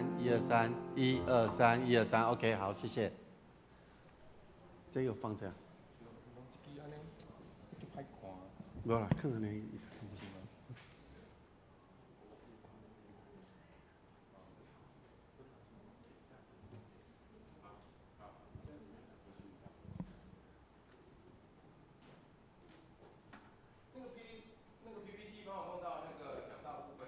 三，一二三，一二三，一二三，OK，好，謝謝。這個放這樣。無啦，可能呢。是嗎？那個 PPT 幫我弄到那個講道部分。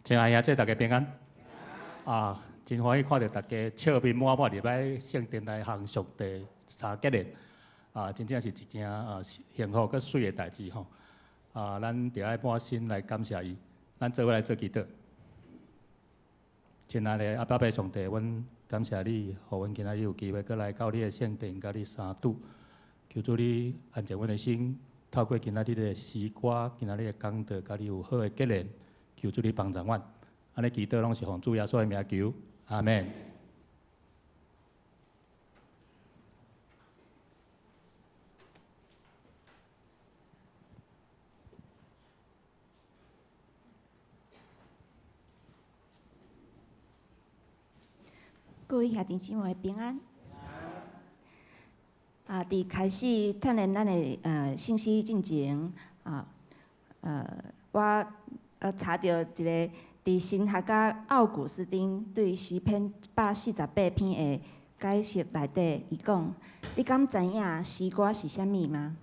親愛的兄弟，大家平安。啊，真歡喜看著大家笑面滿滿入來聖殿來向上帝三結連。啊，真正是一件啊幸福閣媠的代誌吼。啊，咱著愛滿心來感謝伊。咱做伙來做祈禱。親愛的阿爸父上帝，阮感謝你，予阮今仔日有機會閣來到你的聖殿，佮你相拄。求主你安靜阮的心，透過今仔日的詩歌，今仔日的講道，佮你有好的結連。求主你幫助阮。按呢祈禱攏是奉主耶穌的名求，阿們。各位兄弟姊妹平安。啊，佇開始鍛鍊咱的信息進前啊，我查著一个佇神學家奧古斯丁對詩篇148篇的解釋內底，伊講：你敢知影詩歌是啥物嗎？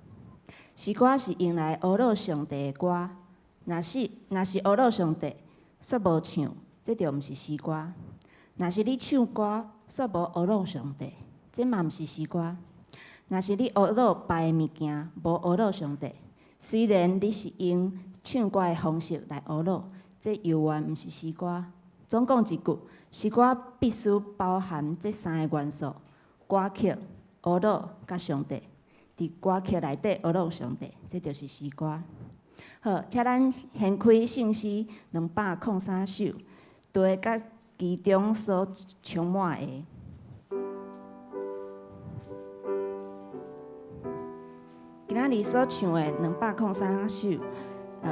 詩歌是用來呵咾上帝的歌。若是呵咾上帝，煞無唱，這就毋是詩歌。若是你唱歌，煞無呵咾上帝，這嘛毋是詩歌。若是你呵咾別的物件，無呵咾上帝，雖然你是用唱歌的方式來呵咾，這猶原毋是詩歌。總講一句，詩歌必須包含這三个元素：歌曲、呵咾佮上帝。佇歌曲內底呵咾上帝，這就是詩歌。好，請咱掀開聖詩203首，對佮其中所充滿的。今仔日所唱的203首，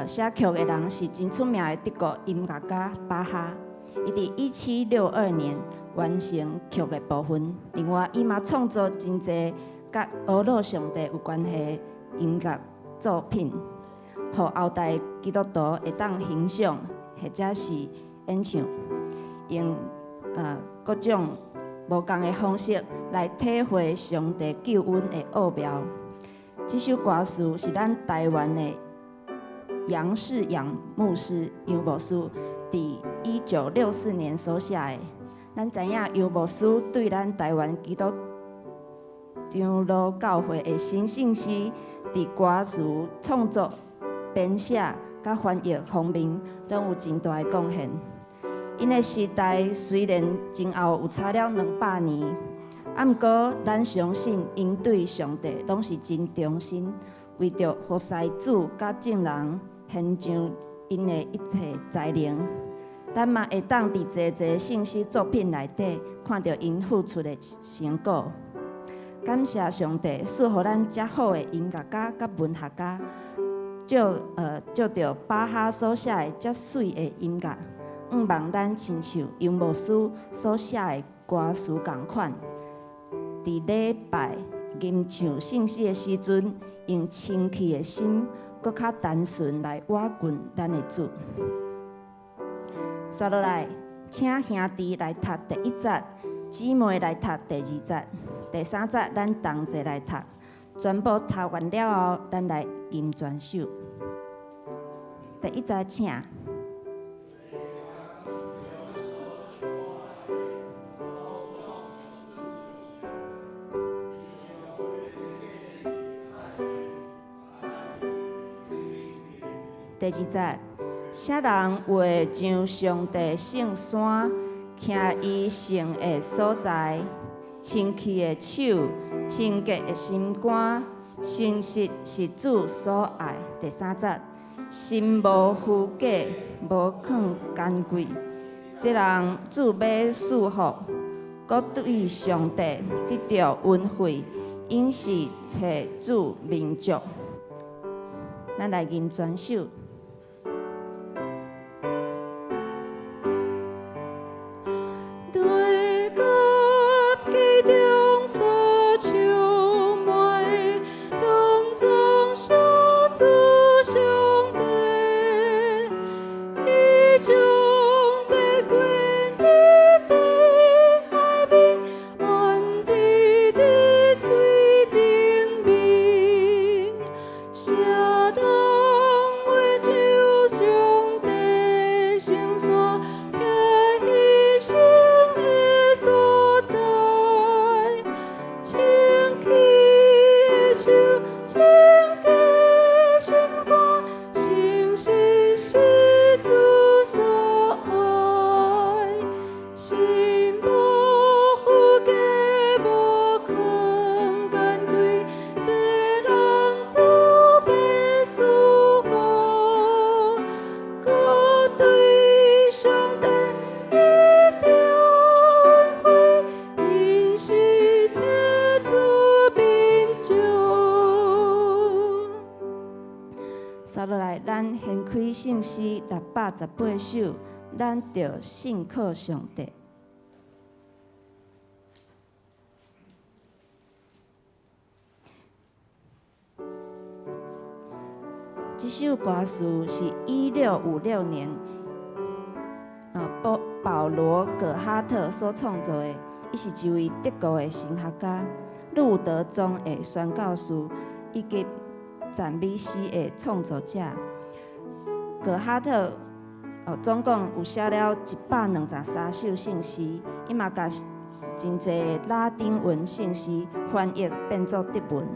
寫曲的人是真出名的德國音樂家巴哈。伊佇1762年完成曲的部分。另外，伊嘛創作真濟佮呵咾上帝有關係的音樂作品，予後代基督徒會當欣賞或者是演唱，用各種無仝的方式來體會上帝救恩的奧妙。這首歌詞是咱台灣的楊世養牧師楊牧師佇1964年所寫的。咱知影楊牧師對咱台灣基督長老教會的新聖詩，佇歌詞創作、編寫、佮翻譯方面，攏有真大的貢獻。𪜶的時代雖然前後有差了200年，啊，毋過咱相信𪜶對上帝攏是真忠心，為著服侍主佮眾人獻上𪜶的一切才能。咱嘛會當佇濟濟聖詩作品內底看著𪜶付出的成果。感謝上帝賜予咱遮好的音樂家佮文學家，借著巴哈所寫的遮媠的音樂，向望咱親像楊牧師所寫的歌詞仝款，佇禮拜吟唱聖詩的時陣，用清氣的心，閣較單純來倚近咱的主。紲落來，請兄弟來讀第一節，姊妹來讀第二節，第三節咱同齊來讀。全部讀完了後，咱來吟全首。第一節，請。第二節，啥人會上上帝聖山，徛伊聖的所在，清氣的手，清潔的心肝，誠實是主所愛。第三節，心無虛假，無囥奸詭，這人主欲賜福，閣對上帝得著恩惠，𪜶是揣主民族。咱來吟全首。對甲其中所充滿的，攏總屬主上帝。伊將地權立佇海面，安置佇水頂面。啥人會山，徛犧牲的所在，清氣的手，清潔心肝，誠實是主所愛，心無虛假，無囥奸詭，這人主必賜福。閣對上帝得著恩惠，因是切主民眾。煞落來，咱掀開聖詩618首，咱著信靠上帝。這首歌詞是1656年，保羅葛哈特所創作的。伊是一位德國的神學家、路德宗的宣教師以及讚美詩的創作者。葛哈特總共有寫了123首聖詩，伊嘛共真濟拉丁文聖詩翻譯變做德文。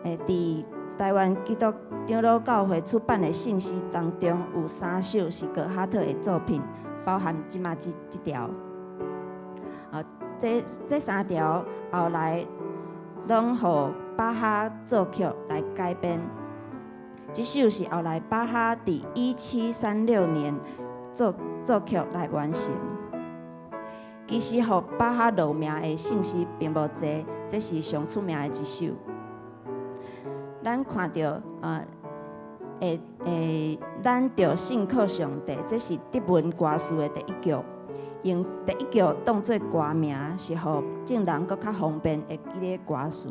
佇臺灣基督長老教會出版的聖詩當中，有三首是葛哈特的作品，包含這馬這條。這三條後來攏予巴哈作曲來改編。這首是後來巴哈佇1736年作曲來完成。其實，予巴哈留名的聖詩並無濟，這是上出名的一首。咱看著啊，咱著信靠上帝，這是德文歌詞的第一句，用第一句當做歌名，是予眾人閣較方便會記得歌詞。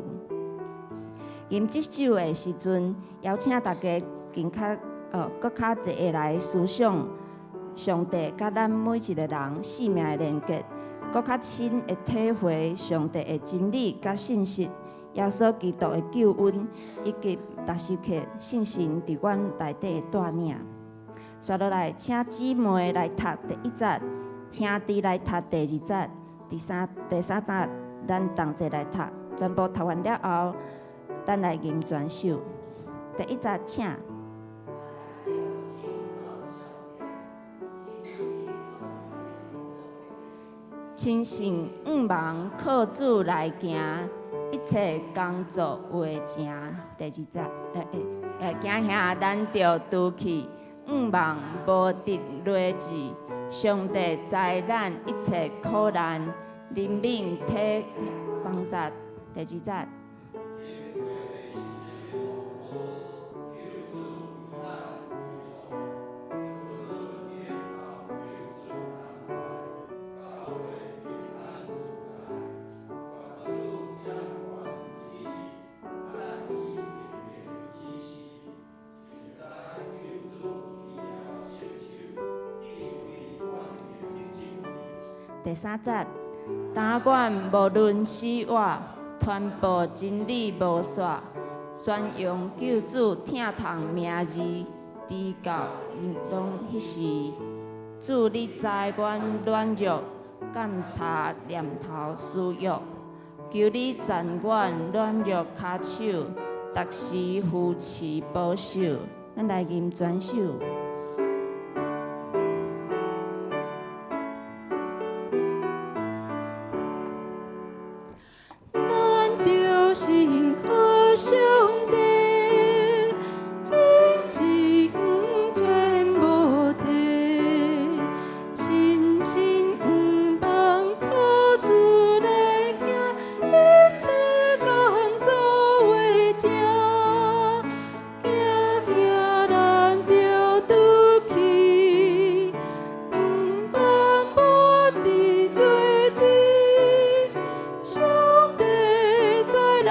吟這首的時陣，邀請大家更較閣較濟的來思想上帝佮咱每一个人生命的連結，閣較深會體會上帝的真理佮信實，耶穌基督的救恩，以及逐時刻聖神佇阮內底的帶領。紲落來，請姊妹來讀第一節，兄弟來讀第二節，第三節咱同齊來讀。全部讀完了後，咱來吟全首。第一節，請。親信向望靠主來行，一切工作話成。第二節，驚嚇咱著拄去，向望無得劣志。上帝知咱一切苦難，憐憫體幫助。第二節。第三節，但願無論死活，傳播真理無煞，宣揚救主疼痛名字，直到攏彼時。主你知阮軟弱，監察念頭私欲，求你贊阮軟弱跤手，逐時扶持保守。咱來吟全首。咱著信靠上帝，真情全無退，深信向望靠主來行，一切工作話成。驚嚇咱著拄去，向望無得劣志。上帝知咱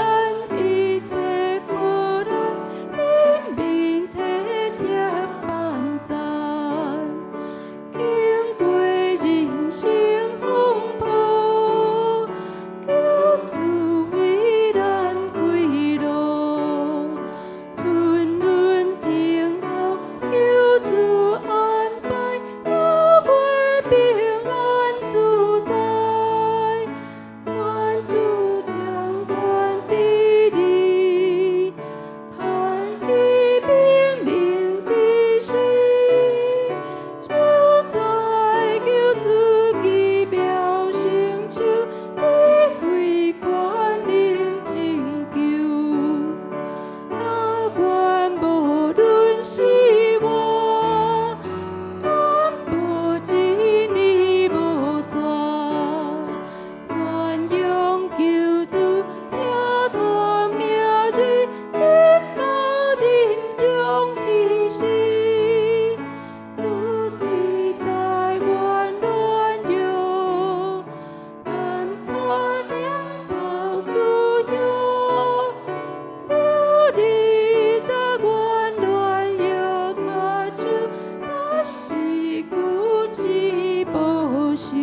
受。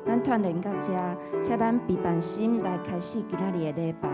咱串聯到遮，請咱備辦心來開始今仔日的禮拜。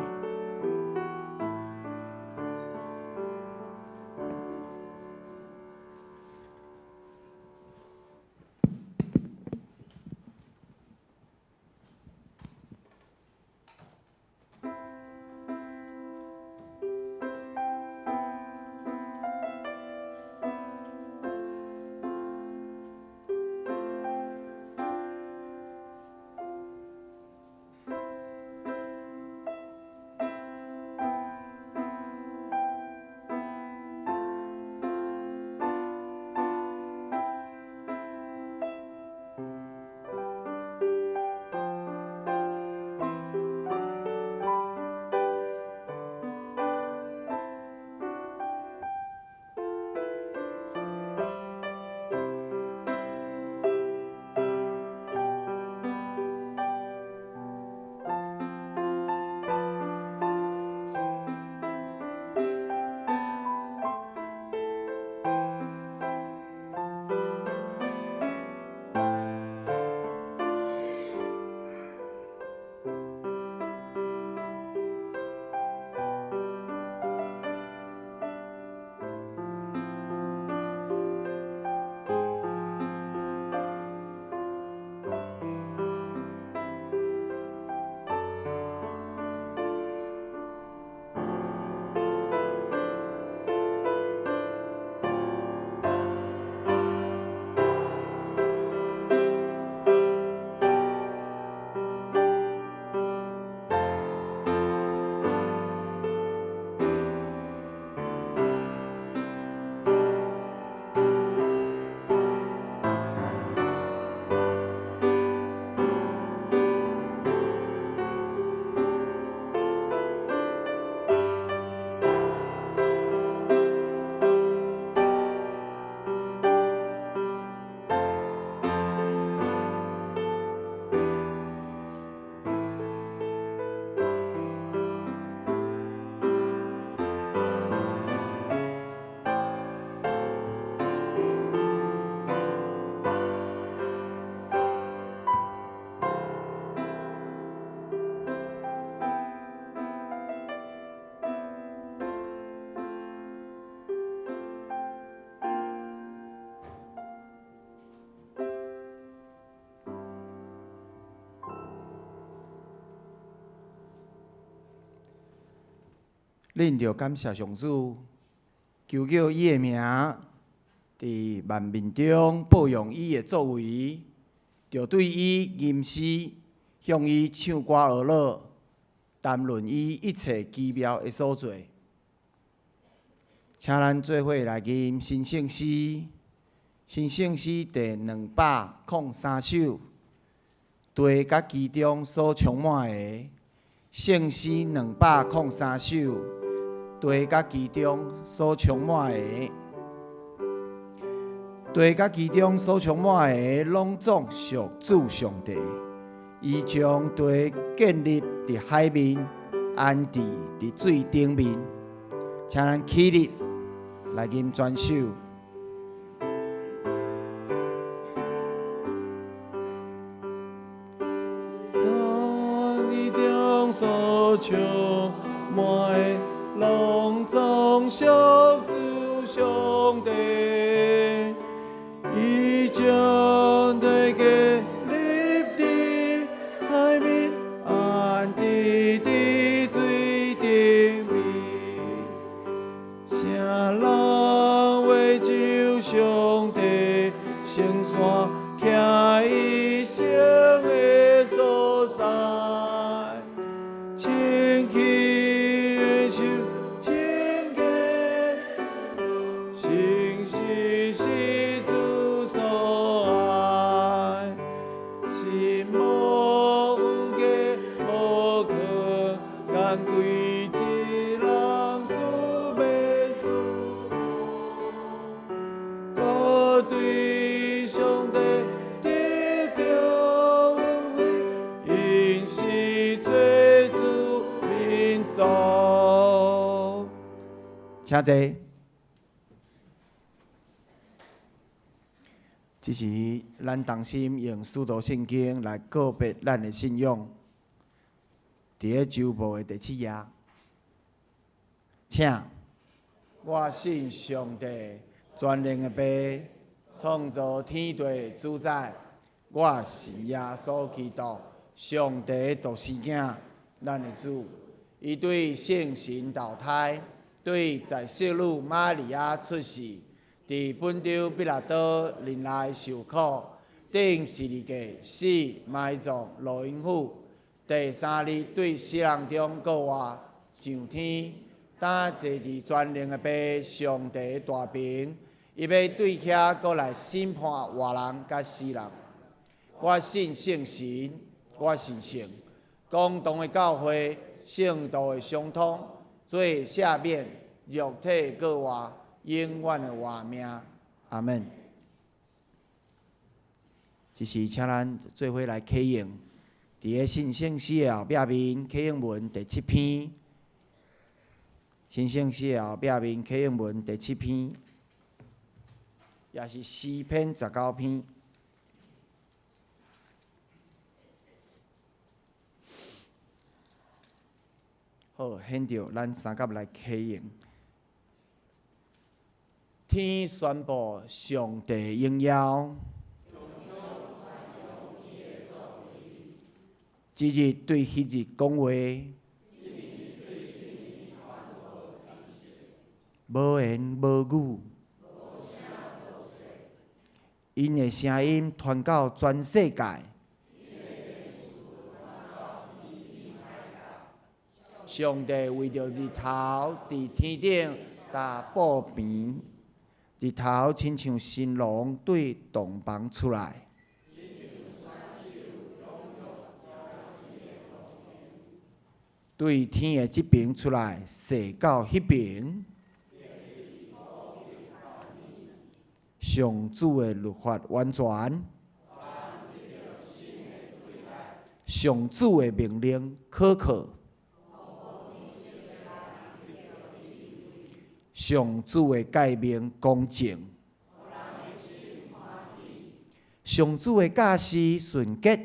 恁著感謝上主，求叫伊的名佇萬民中報揚伊的作為，著對伊吟詩，向伊唱歌學樂，談論伊一切奇妙的所做。請咱做伙來吟新聖詩，新聖詩第203首，地佮其中所充滿的。聖詩203首，地佮其中所充滿的，地佮其中所充滿的，攏總屬主上帝。伊將地建立佇海面，安置佇水頂面。請咱起立來吟全首。其中所充滿的，攏總屬主上帝。伊將地建立佇海面，安置佇水頂面。啥人會就上帝聖山，徛伊聖的所在？清氣的手，清潔，誠實是主所愛，心無有假無可，甘歸一人主欲事，閣對上帝得著恩惠，𪜶是做主民族。請坐。這時，咱同心用使徒聖經來告別咱的信仰。佇咧周報的第七頁，請我信上帝全能的父，創造天地的主宰。我信耶穌基督，上帝的獨生囝，咱的主。伊對聖神投胎，對在聖女瑪利亞出世，佇本丟彼拉多任內受苦，釘十字架死埋葬落陰府。第三日對死人中復活，上天，擔坐佇全能的父上帝大爿，伊欲對遐閣來審判活人佮死人。我信聖神，我信聖公同的教會，聖徒的相通，罪赦免，肉體復活，永遠的活命。阿門。這時請咱做伙來啟應，佇个新聖詩的後壁面啟應文第七篇，新聖詩的後壁面啟應文第七篇，也是詩篇19篇。好，現著咱三甲來啟應。天宣布上帝榮耀，這日對彼日講話，無言無語，𪜶的聲音傳到全世界。上帝為著日頭佇天頂搭布棚，日頭親像新郎對洞房出來，對天的這爿出來，踅到彼爿。上主的律法完全，上主的命令可靠。上主的誡命公正，上主的教示純潔，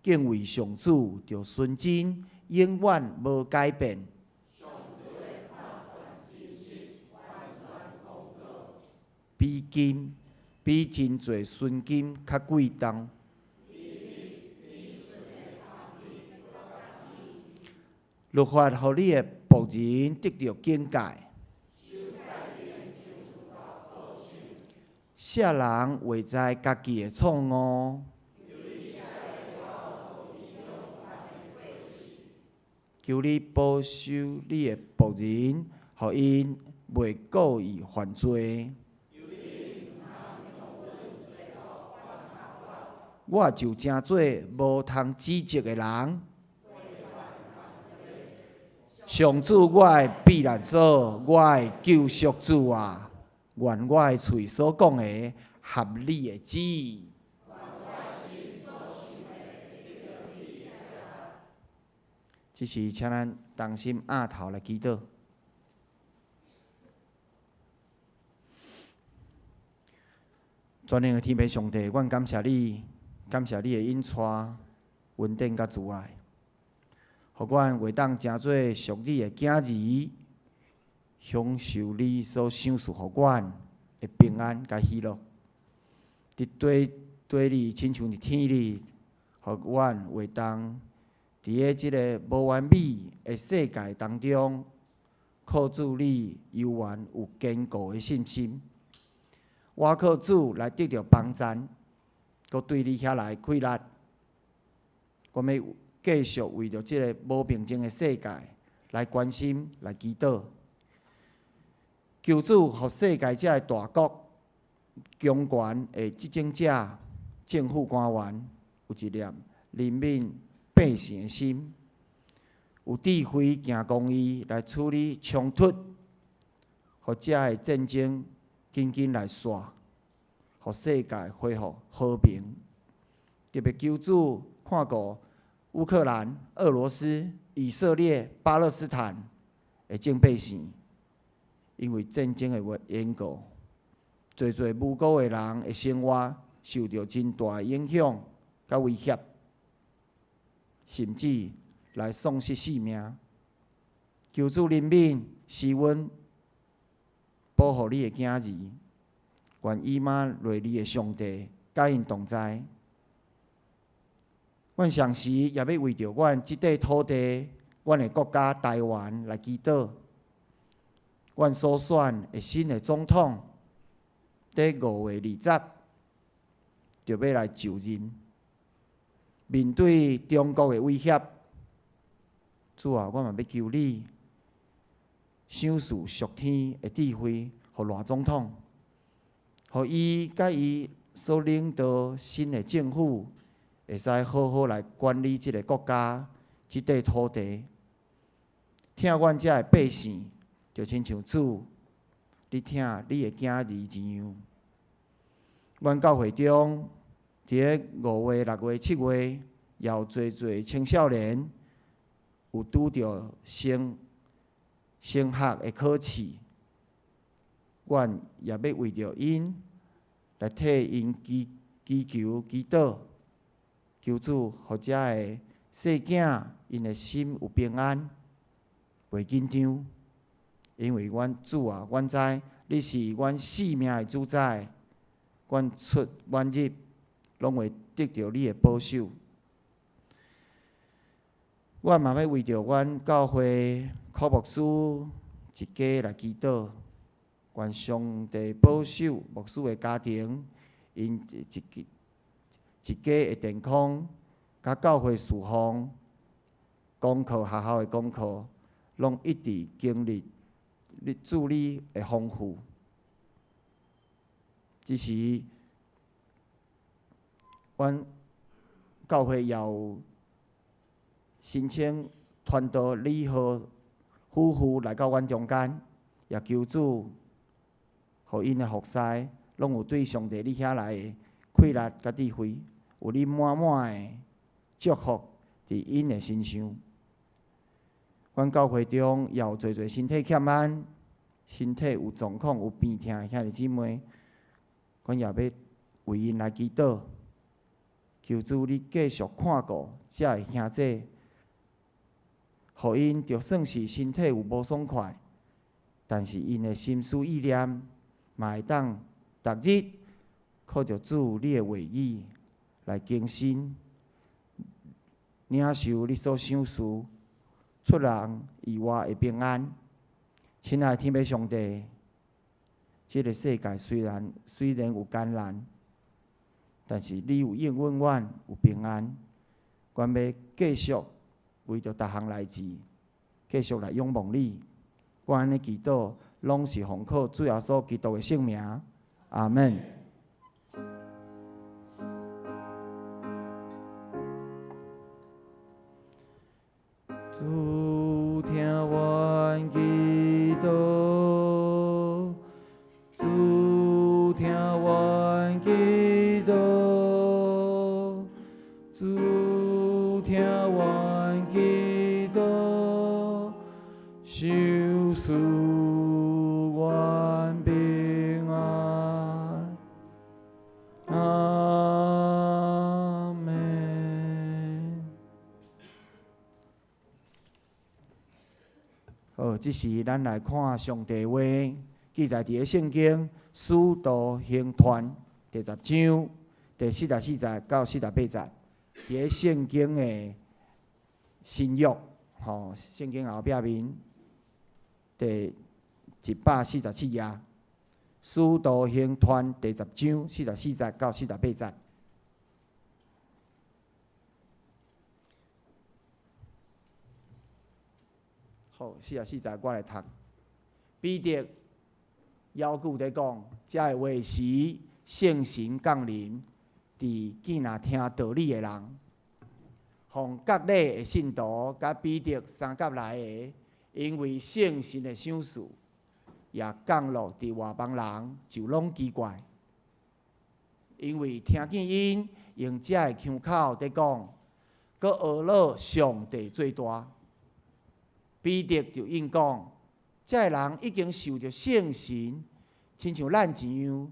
敬畏上主就純真，永遠無改變。比金比真濟純金較貴重。律法予你的僕人得著警戒，啥人會知家己的錯誤？求你保守你的僕人，予𪜶袂故意犯罪。我就成做無通指責的人。上主，我的避難所，我的救贖主啊！願我的喙所講的合你的旨意。這時，請咱同心仰頭來祈禱。全能的天父上帝，阮感謝你，感謝你的引帶、恩典佮慈愛。予阮會當成做屬你的囝兒，享受你所賞賜予阮的平安佮喜樂。佇地地裡親像佇天裡，予阮會當佇咧這个無完美的世界當中，靠主你猶原有堅固的信心。倚靠主來得著幫贊，閣對你遐來氣力。我欲繼續為著這個無平靜的世界來關心、來祈禱。求主予世界這个大國、強權的執政者、政府官員有一粒憐憫百姓的心，有智慧行公義來處理衝突，予這个戰爭緊緊來煞，予世界恢復和平。特別求主看顧烏克蘭、俄羅斯、以色列、巴勒斯坦的眾百姓，因為戰爭的緣故，濟濟無辜的人的生活受著真大的影響佮威脅，甚至來喪失性命。求主憐憫、施恩，保護你的囝兒。願以馬內利的上帝佮𪜶同在。阮同時也欲為著阮這塊土地、阮的國家台灣來祈禱。阮所選的新的總統，佇5月20就欲來就任。面對中國的威脅，主啊，我嘛欲求你賞賜屬天的智慧，予賴總統，予伊佮伊所領導新的政府，會使好好來管理這个國家、這塊土地。疼阮遮的百姓，就親像主，你疼你的囝兒一樣。阮教會中，佇咧5月、6月、7月，也有濟濟青少年有拄著升學的考試，阮也欲為著𪜶來替𪜶祈求祈禱，求主予遮的細囝𪜶的心有平安，袂緊張，因為阮主啊，阮知你是阮性命的主宰，阮出阮入，攏會得著你的保守。阮嘛欲為著阮教會柯牧師一家來祈禱，願上帝保守牧師的家庭，𪜶一家的健康，佮教會事奉、功課、學校的功課，攏一直經歷你主你的豐富。這時，阮教會也有申請傳道李浩夫婦來到阮中間，也求主，予𪜶的服侍攏有對上帝你遐來的氣力佮智慧，有你滿滿的祝福佇𪜶的身上。阮教會中也有濟濟身體欠安、身體有狀況、有病痛的兄弟姊妹，阮也欲為𪜶來祈禱，求主你繼續看顧遮的兄弟，予𪜶就算是身體有無爽快，但是𪜶的心思意念嘛會當逐日靠著主你的話語來更新，領受你所賞賜出人意外的平安。親愛的天父上帝，這个世界雖然有艱難，但是你有應允阮有平安。阮欲繼續為著逐項代誌，繼續來仰望你。我按呢祈禱，攏是奉靠主耶穌基督的聖名。阿門。主聽阮祈禱，主聽阮祈禱，主聽阮祈禱，賞賜阮平安。阿們。好，這時咱來看上帝話，記載佇咧聖經《使徒行傳》第10章第44節到48節，佇咧聖經的新約，吼，聖經後壁面第147頁，《使徒行傳》第10章44節到48節。好，44節我來讀。彼得猶閣佇講，這个話時，聖神降臨，佇見若聽道理的人，奉割禮的信徒佮彼得相佮來的，因為聖神的賞賜，也降落佇外邦人，就攏奇怪，因為聽見𪜶用這个腔口佇講，閣學樂上帝最大。彼得就應講，這个人已經受著聖神，親像咱一樣，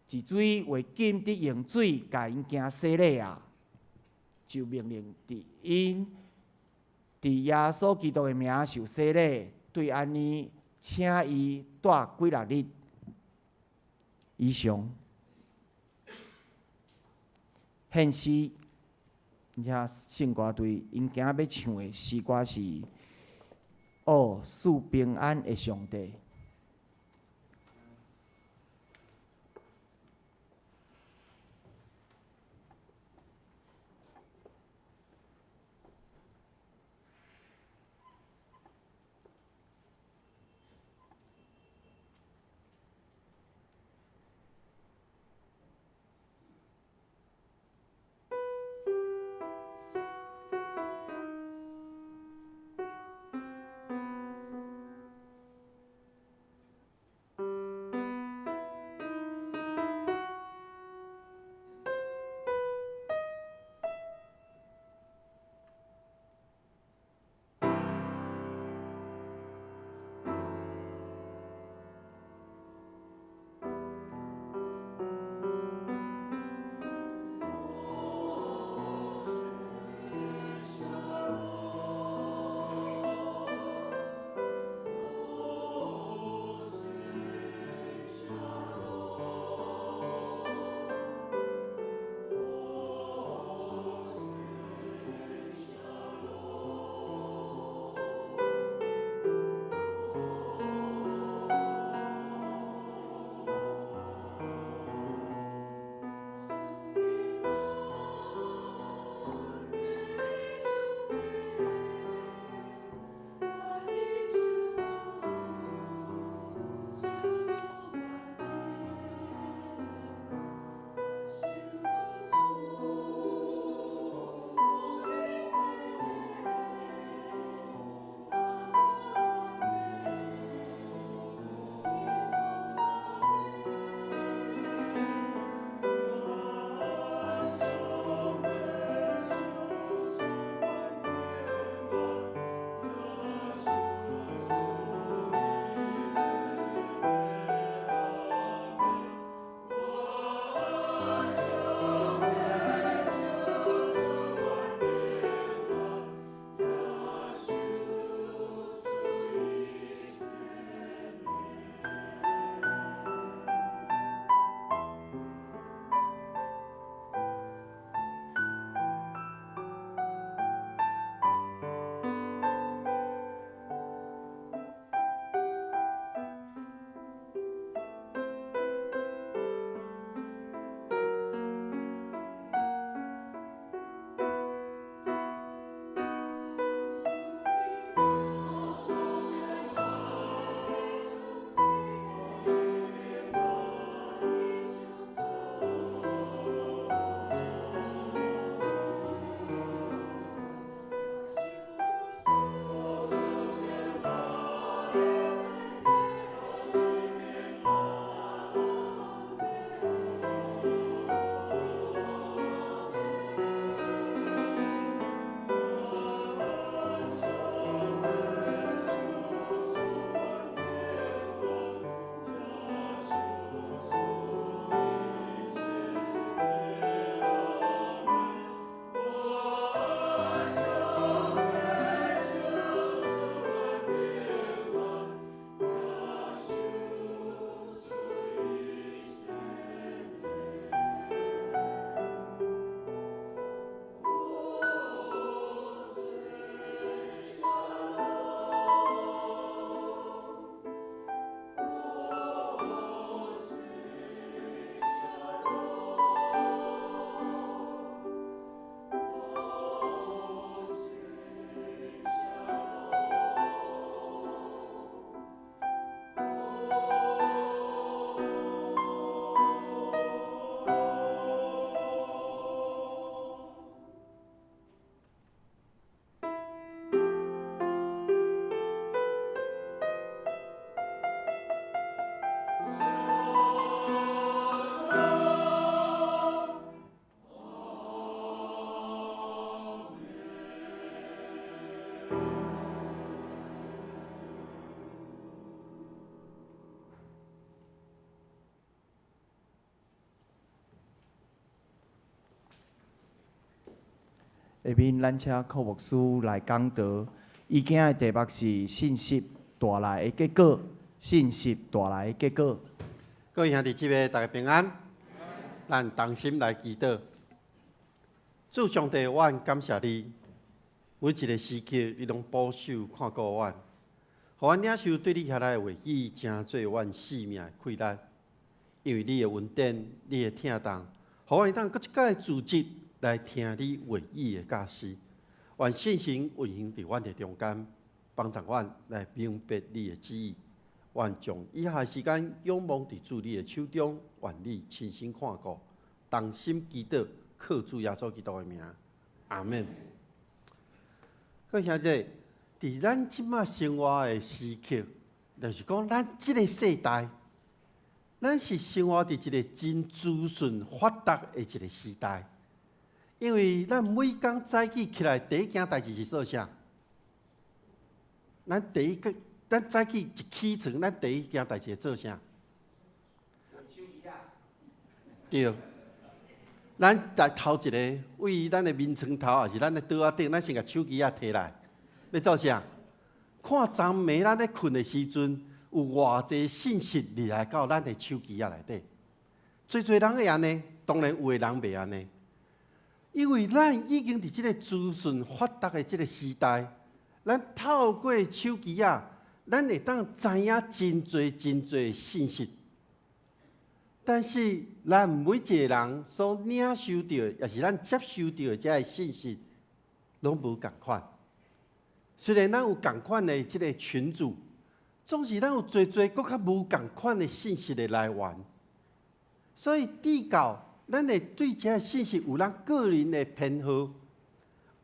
一水未禁得用水共𪜶行洗禮啊，就命令伫𪜶佇耶穌基督的名受洗禮，對按呢請伊蹛幾若日。以上。獻詩，而且聖歌隊𪜶今仔欲唱的詩歌是《哦，賜平安的上帝》。下面咱請寇牧師來講道，伊今的題目是信息帶來的結果，信息帶來的結果。各位兄弟姊妹，大家平安。咱同心來祈禱。主上帝，我感謝你，每一個時刻你攏保守看顧阮，予阮領受對你遐來的話語，成做阮生命的氣力。因為你的恩典，你的疼痛，予阮會當閣一擺組織來聽你話語的教示。願聖神運行佇阮的中間，幫助阮來明白你的旨意。願將以下時間仰望佇主你的手中，願你親身看顧，同心祈禱，靠主耶穌基督的名，阿們。各位兄弟，佇咱這馬生活的時刻，就是講咱這個世代，咱是生活佇一個真資訊發達的一個時代。因為咱每工早起起來，第一件代誌是做啥？咱第一個，咱早起一起床，咱第一件代誌會做啥？對，咱來頭一个，位咱的眠床頭，抑是咱的桌仔頂，咱先共手機仔提來，欲做啥？看昨暝咱咧睏的時陣，有偌濟信息入來到咱的手機仔內底。濟濟人會按呢，當然有的人袂按呢。因為咱已經佇這个資訊發達的這个時代，咱透過手機仔，咱會當知影真濟真濟信息。但是，咱每一个人所領受著的，抑是咱接收著的這个信息，攏無仝款。雖然咱有仝款的這个群組，總是咱有濟濟閣較無仝款的信息的來源。所以，至到咱會對這个信息有咱個人的偏好，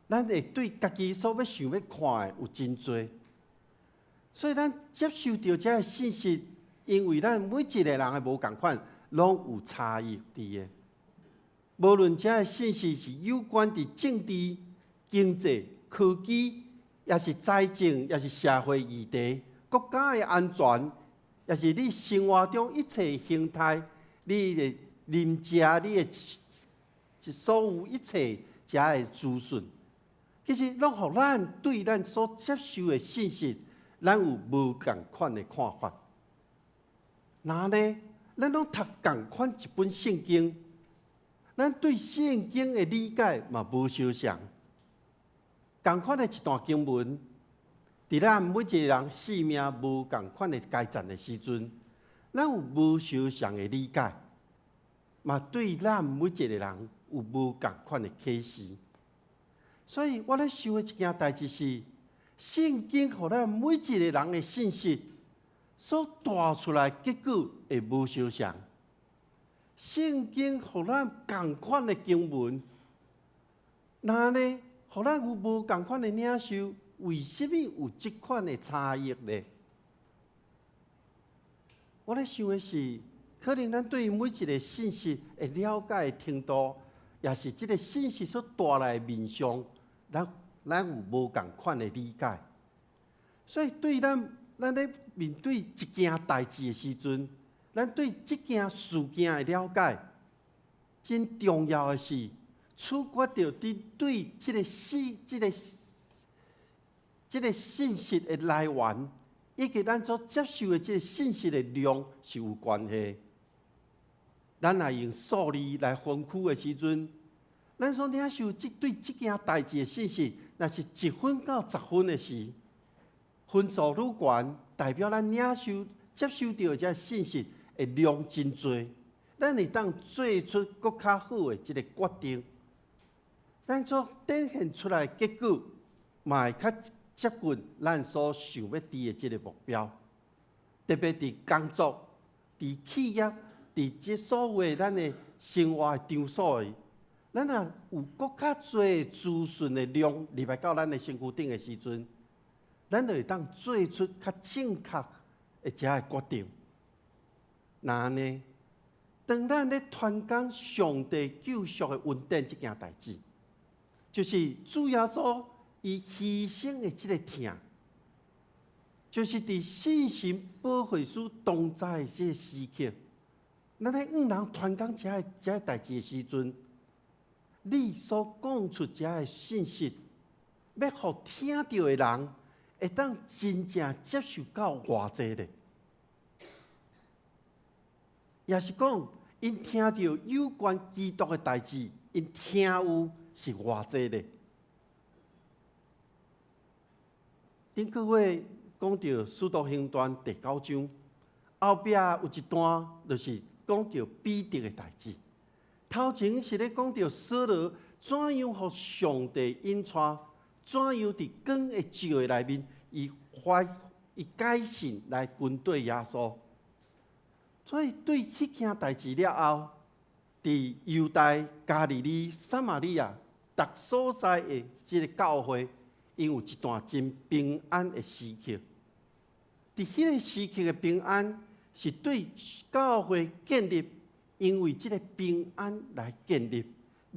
咱會對家己所欲想欲看的有真濟。所以，咱接收著這个信息，因為咱每一個人的無仝款，攏有差異佇的。無論這个信息是有關佇政治、經濟、科技，抑是財政，抑是社會議題、國家的安全，抑是你生活中一切形態，你的啉食，你的所有一切遮的資訊，其實攏予咱對咱所接受的信息，咱有無仝款的看法。若呢，咱攏讀仝款一本聖經，咱對聖經的理解嘛無相仝。仝款的一段經文，佇咱每一個人生命無仝款的階層的時陣，咱有無相仝的理解，嘛對咱每一個人有無仝款的啟示。所以我咧想的一件代誌是，聖經予咱每一個人的信息所帶出來結果會無相仝。聖經予咱仝款的經文，若呢，予咱有無仝款的領受，為什麼有這款的差異呢？我咧想的是，可能咱對每一個信息的了解的程度，抑是這个信息所帶來的面向，咱有無仝款的理解。所以對咱咧面對一件代誌的時陣，咱對這件事件的了解，真重要的是取決著佇對這个信息的來源，以及咱所接受的這个信息的量是有關係。咱若用數字來分區的時陣，咱所領受這對這件代誌的信息，若是1分到10分的時，分數愈懸，代表咱領受、接受著的這信息的量真濟，咱會當做出閣較好的這个決定。咱所展現出來的結果，嘛會較接近咱所想欲佇的這个目標。特別佇工作、佇企業、佇這所有咱的生活的場所的，咱若有閣較濟資訊的量入來到咱的身軀頂的時陣，咱就會當做出較正確的這个決定。若按呢，當咱咧傳講上帝救贖的恩典這件代誌，就是主耶穌伊犧牲的這个疼，就是佇聖神保惠師同在的這个時刻，咱咧向人傳講這个代誌的時陣，你所講出遮的信息，欲予聽著的人會當真正接受到偌濟咧？抑是講，𪜶聽著有關基督的代誌，𪜶聽有是偌濟咧？頂個月講著《使徒行傳》第九章，後壁有一段就是講著彼得的代誌。頭前是咧講著掃羅怎樣予上帝引帶，怎樣佇光會照的內面，伊發伊改信來跟綴耶穌。所以對彼件代誌了後，佇猶大、加利利、撒瑪利亞逐所在的這个教會，𪜶有一段真平安的時刻。佇彼个時刻的平安，是對教會建立，因為這个平安來建立，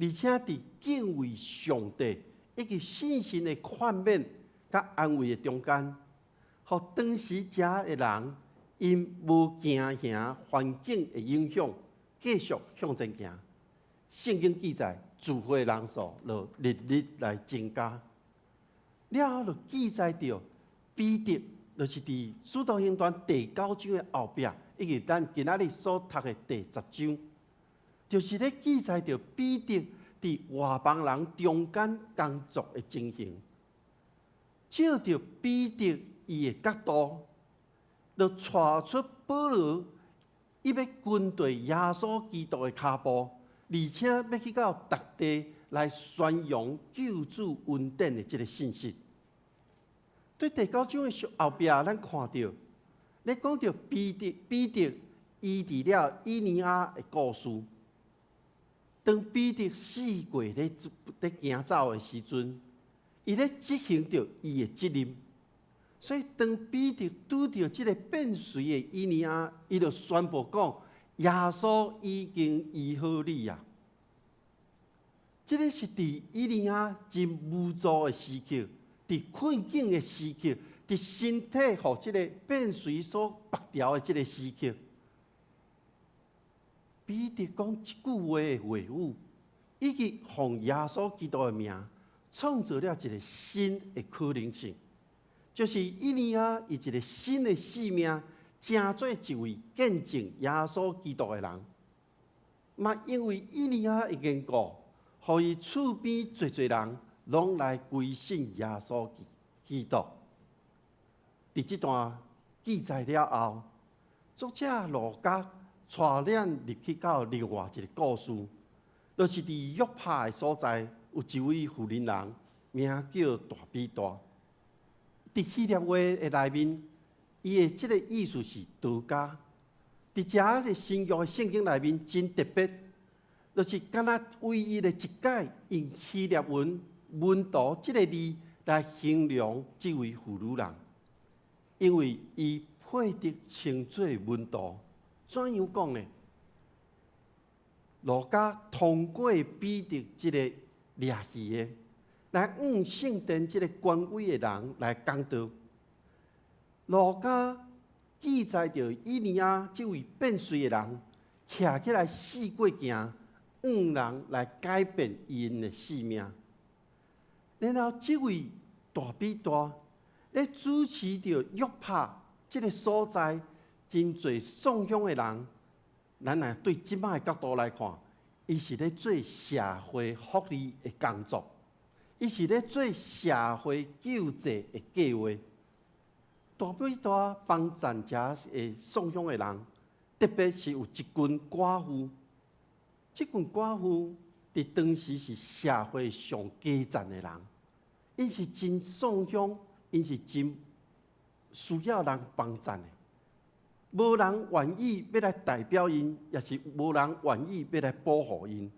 而且佇敬畏上帝以及信心的勸勉佮安慰的中間，予當時遮的人，𪜶無驚嚇環境的影響，繼續向前行。聖經記載，聚會人數就日日來增加。了後就記載著彼得，就是佇使徒行傳第九章的後壁，以及咱今仔日所讀的第10章，就是咧記載著彼得佇外邦人中間工作的情形。照著彼得伊的角度，就帶出保羅伊欲跟綴耶穌基督的跤步，而且欲去到逐地來宣揚救主恩典的這个信息。對第九章的後壁，咱看著咧講著彼得，彼得醫治了以尼亞的故事。當彼得四界咧行走的時陣，伊咧執行著伊的責任。所以當彼得拄著這个變隨的以尼亞，伊就宣布講：耶穌已經醫好你啊！這个是佇以尼亞真無助的時刻，佇困境的時刻，佇身體予這个變隨所縛牢的這个時刻，彼得講這句話的話語，以及奉耶穌基督的名，創造了一个新的可能性，就是以尼亞以一个新的生命，成做一位見證耶穌基督的人。嘛，因為以尼亞的緣故，予伊厝邊濟濟人攏來歸信耶穌基督。佇這段記載了後，作者路加帶咱入去到另外一个故事，就是佇約帕的所在，有一位婦人人，名叫大比大。佇希臘話的內面，伊的這个意思是多加。佇遮个新約的聖經內面真特別，就是敢若唯一的一擺用希臘文門徒這个字來形容這位婦女人，因為伊配得稱做門徒。怎樣講呢？路加通過彼得這个掠魚的，來向聖殿這个權威的人來講道。路加記載著以尼亞這位變隨的人，徛起來四界行，向人來改變𪜶的性命。然後這位大比大咧主持著約帕這个所在，真濟送香的人，咱若對這擺的角度來看，伊是咧做社會福利的工作，伊是咧做社會救濟的計劃。大比大幫贊遮的送香的人，特別是有一群寡婦，這群寡婦佇當時是社會上低層的人，𪜶是真送香，𪜶是真需要人幫贊的。無人願意欲來代表𪜶，也是無人願意欲來保護𪜶。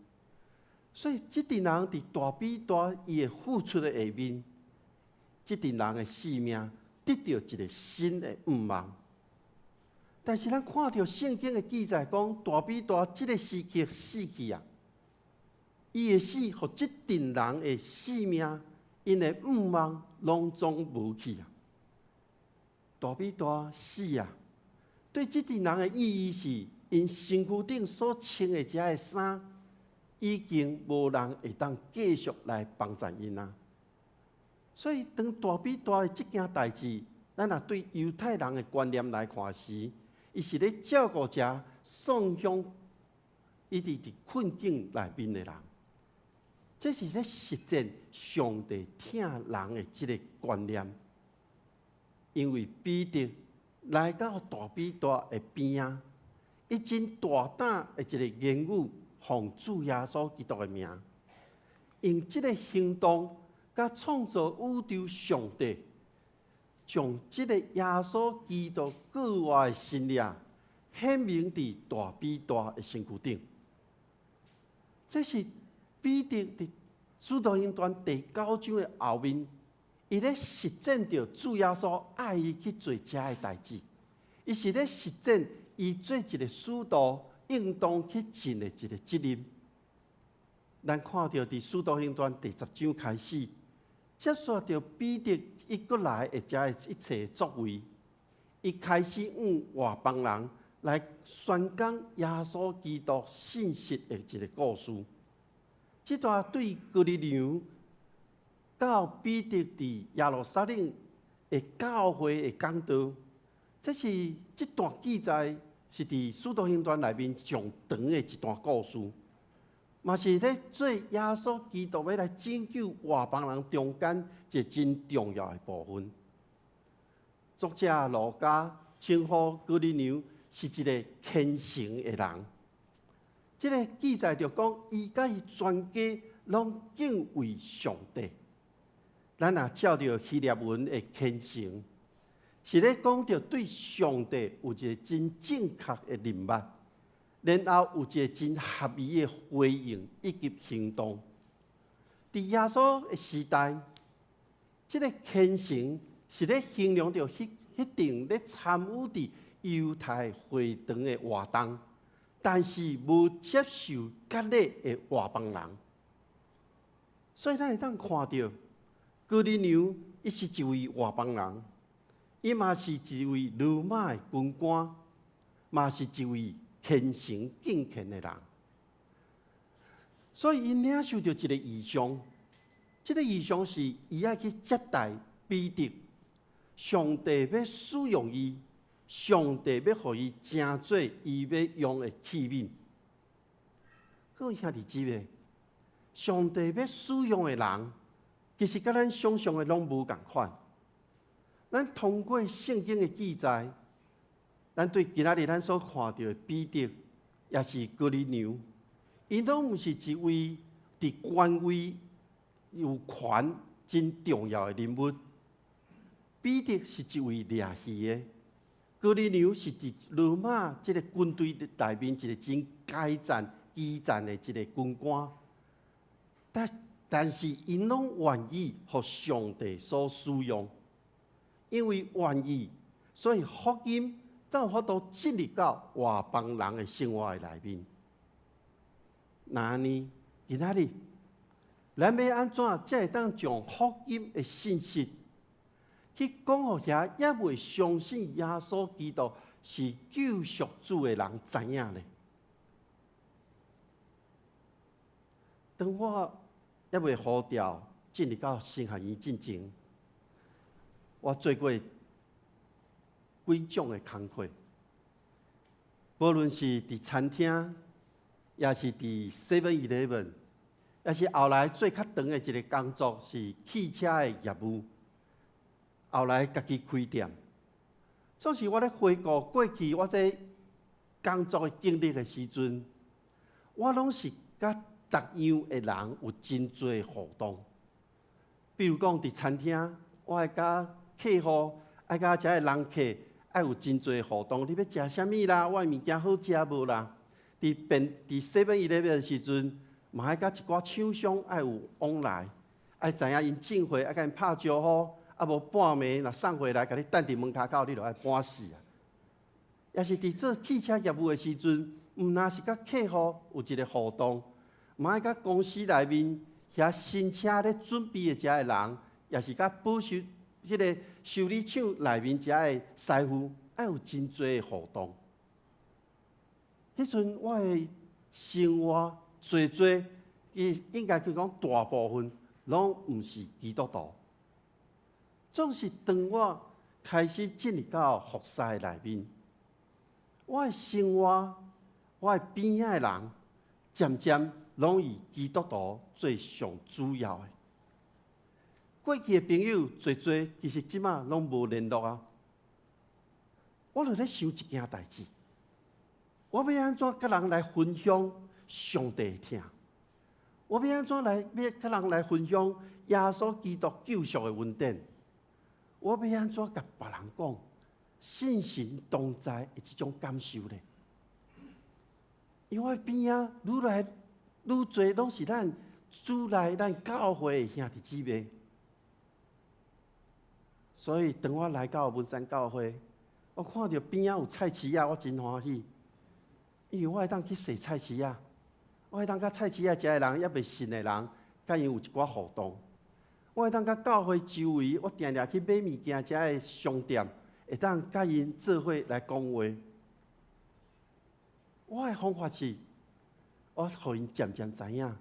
所以，這陣人佇大比大伊的付出的下面，這陣人的性命得著一个新的盼望。但是，咱看著聖經的記載，講大比大這个時刻死去啊，伊的死，予這陣人的性命，𪜶的盼望攏總無去啊。大比大死啊！對這陣人的意義是，𪜶身軀頂所穿的這个衫，已經無人會當繼續來幫贊𪜶啊。所以當大比大的這件代誌，咱若對猶太人的觀念來看時，伊是咧照顧遮喪鄉，伊佇困境內面的人，這是咧實踐上帝疼人的這个觀念。因為彼得來到大比大的邊仔，伊真大膽的一個言語，奉主耶穌基督的名，用這个行動，佮創造宇宙上帝，將這个耶穌基督復活的神力顯明佇大比大的身軀頂。這是彼得佇使徒行傳第九章的後面，伊咧實踐著主耶穌愛伊去做這个代誌，伊是咧實踐伊做一个使徒應當去盡的一個責任。咱看著佇使徒行傳第十章開始，接續著彼得伊閣來的這一切作為，伊開始向外邦人來宣講耶穌基督信息的一个故事。這段對哥尼流到彼得佇耶路撒冷的教會的講道，這是這段記載是佇使徒行傳內面上長的一段故事，嘛是咧做耶穌基督欲來拯救外邦人中間一个真重要的部分。作者路加稱呼哥尼流是一个虔誠的人。這个記載著講，伊佮伊全家攏敬畏上帝。咱若照著希臘文的虔誠，是咧講著對上帝有一个真正確的認捌，然後有一个真合宜的回應以及行動。佇耶穌的時代，這个虔誠是咧形容著彼陣咧參與佇猶太會堂的活動，但是無接受割禮的外邦人。所以咱會當看著哥尼流，伊是一位外邦人，伊嘛是一位羅馬的軍官，嘛是一位虔誠敬虔的人。所以，伊領受著一个異象，這个異象是伊愛去接待彼得，上帝欲使用伊，上帝欲予伊成做伊欲用的器皿。各位兄弟姊妹，上帝欲使用的人，其實佮咱想像的攏無仝款。咱通過聖經的記載，咱對今仔日咱所看著的彼得，抑是哥尼流，𪜶攏毋是一位佇權位有權真重要的人物。彼得是一位掠魚的，哥尼流是佇羅馬這个軍隊內面一个真階層、基層的一个軍官。但是𪜶攏願意予上帝所使用，因為願意，所以福音才有法度進入到外邦人的生活的內面。那按呢，今仔日，咱欲按怎才會當將福音的信息去講予遐猶未相信耶穌基督是救贖主的人知影呢？當我猶未呼召進入到神學院進前，我做過幾種的工課，無論是佇餐廳，抑是佇 Seven Eleven，抑是後來做較長的一个工作是汽車的業務，後來家己開店。總是我咧回顧過去我這工作的經歷的時陣，我攏是佮逐樣的人有真濟互動。比如講，佇餐廳，我愛佮客戶，愛佮遮的人客，愛有真濟互動。你欲食啥物啦？我的物件好食無啦？佇 Seven Eleven 的時陣，嘛愛佮一寡廠商愛有往來，愛知影𪜶進貨，愛共𪜶拍招呼，啊無半暝若送貨來，共你等佇門跤口，你就愛趕死啊！抑是佇做汽車業務的時陣，毋但是佮客戶有一个互動，嘛愛佮公司內面遐新車咧準備的遮的人，抑是佮保修彼个修理廠內面遮的師傅，愛有真濟的互動。彼陣我的生活濟濟，伊應該去講大部分攏毋是基督徒。總是當我開始進入到服侍內面，我的生活，我的邊仔的人，漸漸攏以基督徒做上主要的。過去的朋友濟濟，其實這馬攏無聯絡啊。我就咧想一件代誌，我欲按怎佮人來分享上帝的疼？我欲按怎來欲佮人來分享耶穌基督救贖的恩典？我欲按怎共別人講信神同在的這種感受咧？因為我邊仔愈來愈濟攏是咱主內咱教會的兄弟姊妹，所以當我來到文山教會，我看著邊仔有菜市仔，我真歡喜，因為我會當去踅菜市仔，我會當佮菜市仔遮的人，猶未信的人，佮𪜶有一寡互動。我會當佮教會周圍，我定定去買物件遮的商店，會當佮𪜶做伙來講話。我的方法是，我予𪜶漸漸知影，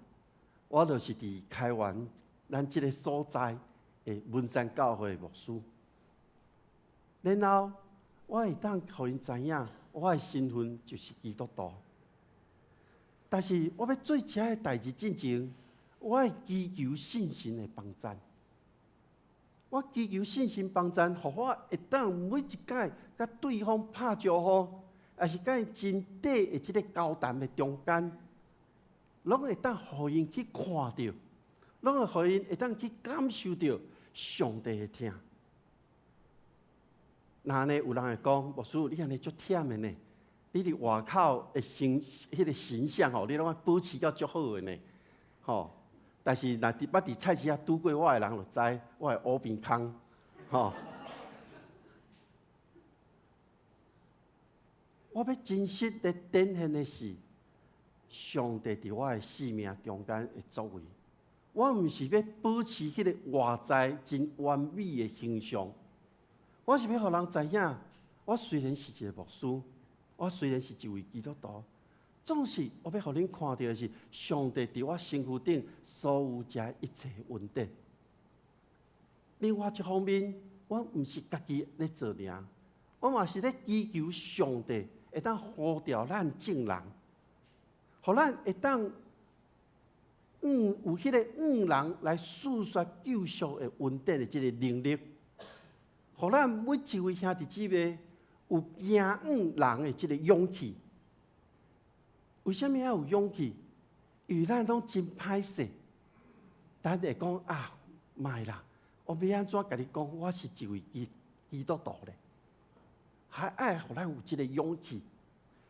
我就是佇開源咱這个所在的文山教會的牧師。然後我會當予𪜶知影，我的身份就是基督徒。但是我欲做這个代誌進前，我愛祈求聖神的幫贊。我祈求聖神幫贊，予我會當每一擺佮對方拍招呼，抑是佮𪜶真短的這个交談的中間，攏會當予𪜶去看著，攏會予𪜶會當去感受著上帝的疼。若按呢有人會講，牧師，你按呢足忝的呢？你佇外口的形彼个形象吼，你攏愛保持甲足好的呢，吼。但是若佇捌佇菜市仔拄過我的人就知，我會烏邊空，吼。我欲真實咧展現的是，上帝佇我的生命中間的作為。我毋是欲保持彼个外在真完美的形象，我是欲予人知影，我雖然是一个牧師，我雖然是一位基督徒，總是我欲予恁看著的是，上帝佇我身軀頂所有遮一切恩典。另外一方面，我毋是家己咧做爾，我嘛是咧祈求上帝會當呼召咱眾人，予咱會當有彼个向人來訴說救贖的恩典的這个能力，予咱每一位兄弟姊妹有行向人的這个勇氣。為啥物愛有勇氣？因為咱攏真歹勢，咱會講啊，莫啦，我欲按怎共你講？我是一位基督徒咧，還愛予咱有這个勇氣，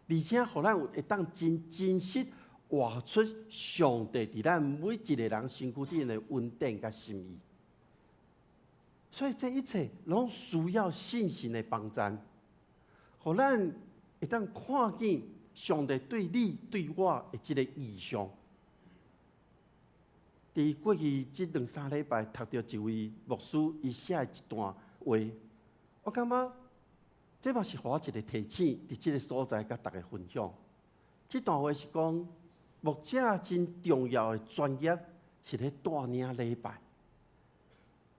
而且予咱有會當真真實活出上帝佇咱每一个人身軀頂的恩典佮心意。所以這一切攏需要聖神的幫贊，予咱會當看見上帝對你對我的這个異象。佇過去這兩三禮拜，讀著一位牧師伊寫的一段話，我感覺這嘛是予我一个提醒，佇這个所在佮大家分享。這段話是講，牧者真重要的專業是咧帶領禮拜，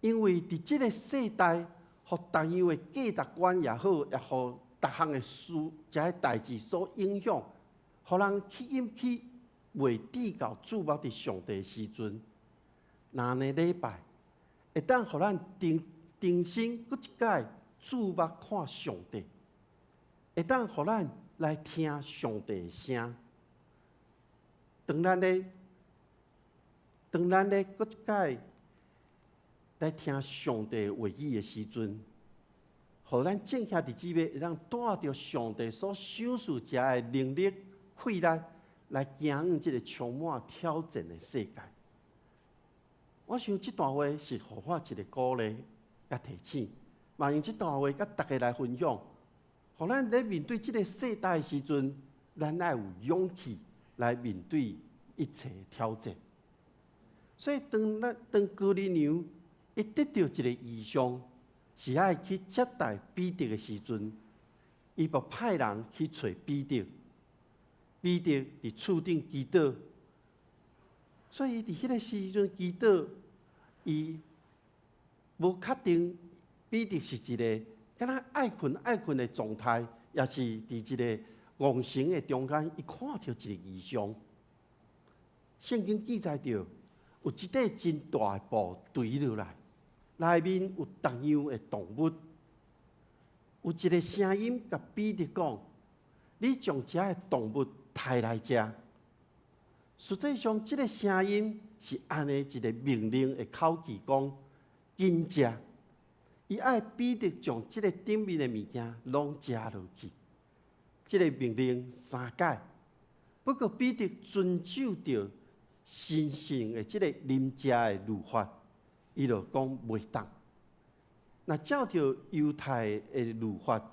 因為佇這个世代，予同樣的價值觀也好，也予逐項的事、這个代誌所影響，予人去引去袂聚焦注目佇上帝的時陣，若按呢禮拜會當予咱重重新閣一擺注目看上帝，會當予咱來聽上帝的聲。當咱咧閣一擺來聽上帝話語的時陣，予咱眾兄弟姊妹會當帶著上帝所賞賜遮的能力、氣力，來行向這个充滿挑戰的世界。我想這段話是予我一个鼓勵佮提醒，嘛用這段話佮大家來分享，予咱咧面對這个世代的時陣，咱愛有勇氣來面對一切挑戰。所以當咱當哥尼流伊得著一个異象，是愛去接待彼得的時陣，伊就派人去揣彼得。彼得佇厝頂祈禱，所以伊佇彼个時陣祈禱，伊無確定彼得是一个敢若愛睏愛睏的狀態，抑是佇一个戇神的中間，伊看著一个異象。聖經記載著有一塊真大的布垂落來，內面有逐樣的動物。有一个聲音共彼得講：你將遮的動物刣來食。實際上，這个聲音是按呢一个命令的口氣講：緊食。伊愛彼得將這个頂面的物件攏食落去。這个命令三擺，不過彼得遵守著神聖的這个啉食的律法，伊就講袂當。若照著猶太的律法，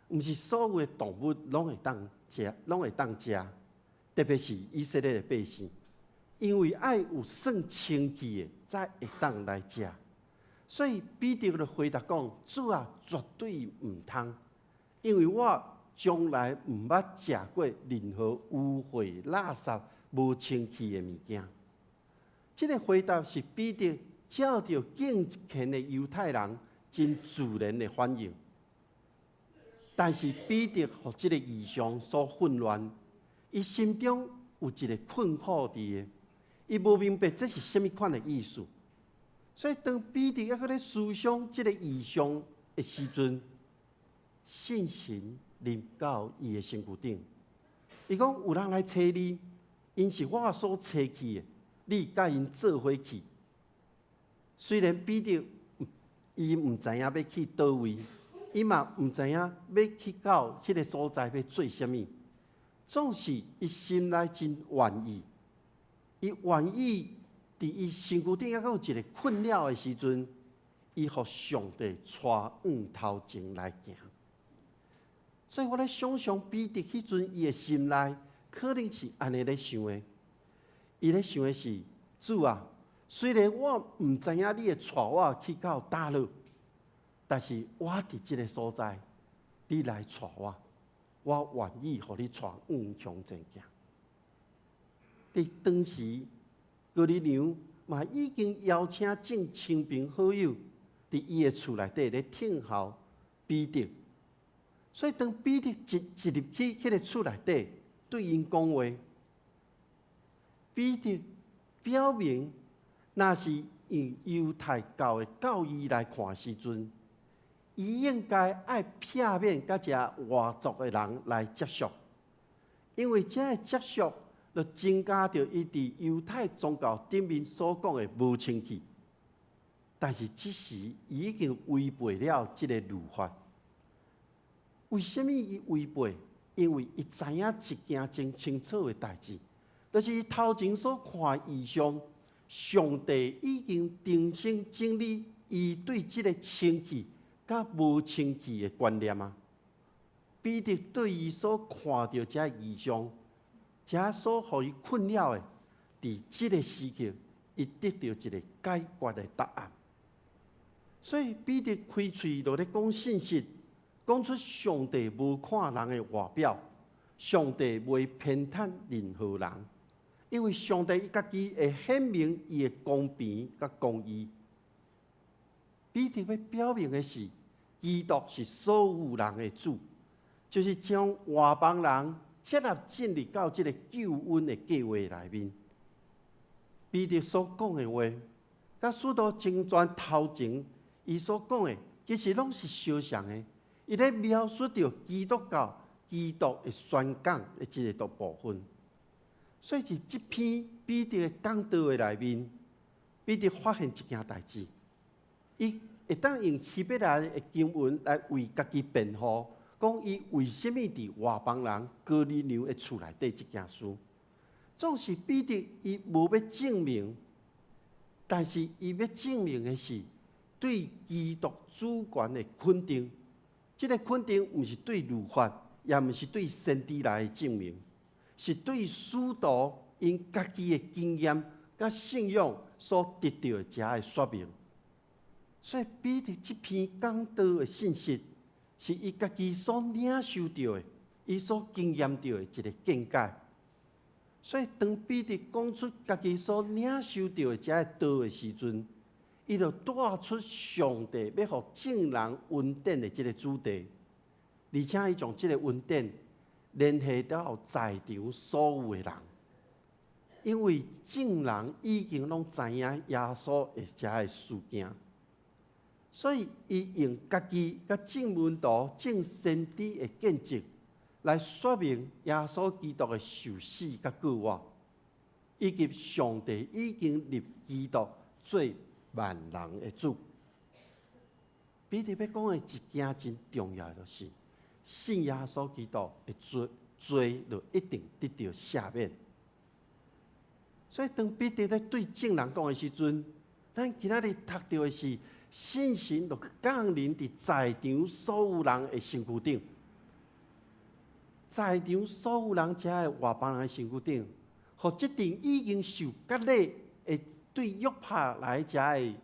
毋是所有的動物攏會當食，攏會當食，特別是以色列的百姓，因為愛有算清氣的，才會當來食。所以彼得就回答講：主啊，絕對毋通，因為我從來毋捌食過任何污穢、垃圾、無清氣的物件。這个回答是彼得照著敬虔的猶太人真自然的反應，但是彼得予這个異象所混亂，伊心中有一个困惑佇的，伊無明白這是啥物款的意思。所以當彼得猶閣咧思想這个異象的時陣，聖神臨到伊的身軀頂，伊講有人來揣你，𪜶是我所差去的，你佮𪜶做伙去。雖然彼得伊毋知影欲去佗位，伊嘛毋知影欲去到彼个所在欲做啥物，總是伊心內真願意，伊願意佇伊身軀頂猶閣有一个困擾的時陣，伊予上帝帶往頭前來行。所以我咧想象彼得彼陣伊的心內可能是按呢咧想的，伊咧想的是主啊，雖然我毋知影你會帶我去到佗落，但是我佇這个所在，你來帶我，我願意予你帶往向前行。佇當時，哥尼流嘛已經邀請眾親朋好友佇伊的厝內底咧等候彼得。所以當彼得一一入去彼个厝內底，對𪜶講話，彼得表明，若是用猶太教的教義來看時陣，伊應該愛避免佮遮外族的人來接觸，因為這个接觸就增加著伊佇猶太宗教頂面所講的無清氣。但是這時伊已經違背了這个律法。為啥物伊違背？因為伊知影一件真清楚的代誌，就是伊頭前所看異象，上帝已經重新整理伊對這个清氣佮無清氣的觀念啊。彼得對伊所看著這異象，這所予伊困擾的，佇這个時刻，伊得著一个解決的答案。所以彼得開喙就咧講信實，講出上帝無看人的外表，上帝袂偏袒任何人，因為上帝伊家己會顯明伊的公平佮公義。彼得欲表明的是，基督是所有人的主，就是將外邦人接納進入到這个救恩的計劃內面。彼得所講的話，佮使徒行傳頭前伊所講的，其實攏是相像的。伊咧描述著基督教、基督的宣講的這个部分。所以，佇這篇彼得的講道的內面，彼得發現一件代誌，伊會當用希伯來的經文來為家己辯護，講伊為啥物佇外邦人哥尼流的厝內底這件事。總是彼得伊無欲證明，但是伊欲證明的是對基督主權的肯定。這个肯定毋是對律法，也毋是對先知來的證明，是對使徒𪜶家己的經驗佮信仰所得著的這个說明。所以彼得這篇講道的信息，是伊家己所領受著的，伊所經驗著的一个見解。所以當彼得講出家己所領受著的這个道的時陣，伊就帶出上帝欲予眾人恩典的這个主題，而且伊將這个恩典聯繫到在場所有的人，因為眾人已經攏知影耶穌的這个事件，所以伊用家己佮眾門徒、眾先知的見證，來說明耶穌基督的受死佮復活，以及上帝已經立基督做萬人的主。彼得欲講的一件真重要的就是，信耶穌基督的罪罪就一定得著赦免。所以當彼得咧對眾人講的時陣，咱今仔日讀著的是聖神就降臨佇在場所有人的身軀頂。在場所有人遮的外邦人的身軀頂，予這陣已經受割禮的對約帕來遮的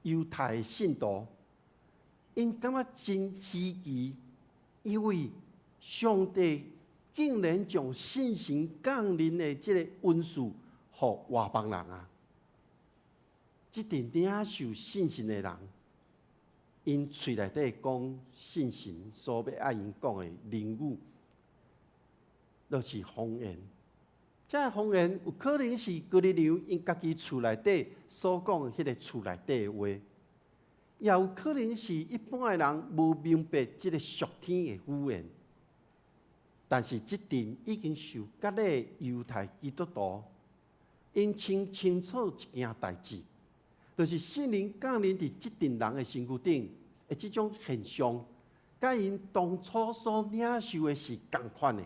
猶太的信徒，𪜶感覺真稀奇，因為上帝竟然將聖神降臨的這個恩賜予外邦人啊！這陣領受聖神的人，𪜶喙內底講聖神所欲愛𪜶講的靈語，就是方言。這个方言有可能是哥尼流𪜶家己厝內底所講彼个厝內底的話，也有可能是一般的人無明白這个屬天的語言。但是這陣已經受割禮猶太基督徒，𪜶清清楚一件代誌，就是聖靈降臨佇這陣人的身軀頂的這種現象，佮𪜶當初所領受的是仝款的。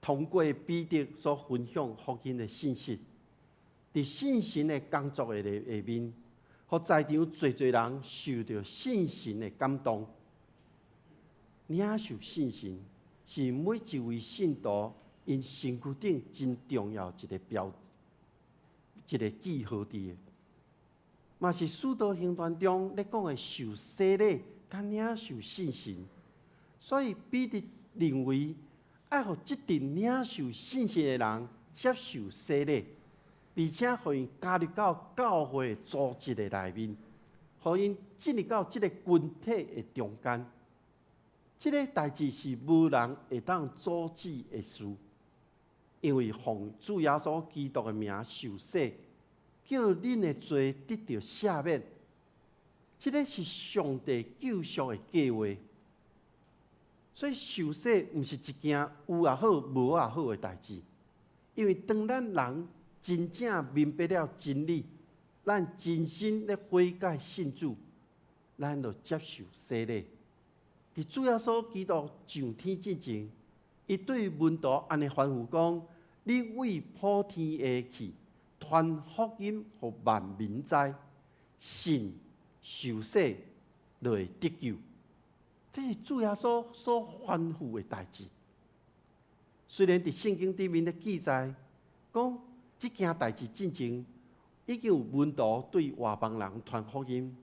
通過彼得所分享福音的信息，佇聖神的工作的下面，予在場濟濟人受著聖神的感動。領受聖神是每一位信徒𪜶身軀頂真重要一个標，一个記號佇的，嘛是使徒行傳中咧講的受洗禮佮領受聖神。所以彼得認為，愛予這陣領受聖神的人接受洗禮，而且予𪜶加入到教會組織的內面，予𪜶進入到這个群體的中間。這个代誌是無人會當阻止的事，因為奉主耶穌基督的名受洗，叫恁的罪得著赦免。這个是上帝救贖的計劃。所以受洗毋是一件有也好，無也好的代誌，因為當咱人真正明白了真理，咱真心咧悔改信主，咱就接受洗禮。佇主耶穌基督上天進前，伊對門徒按呢吩咐講：你對普天下去，傳福音予萬民知，信受洗就會得救。這是主耶穌所吩咐的代誌。雖然佇聖經裡面咧記載，講這件代誌進前已經有門徒對外邦人傳福音，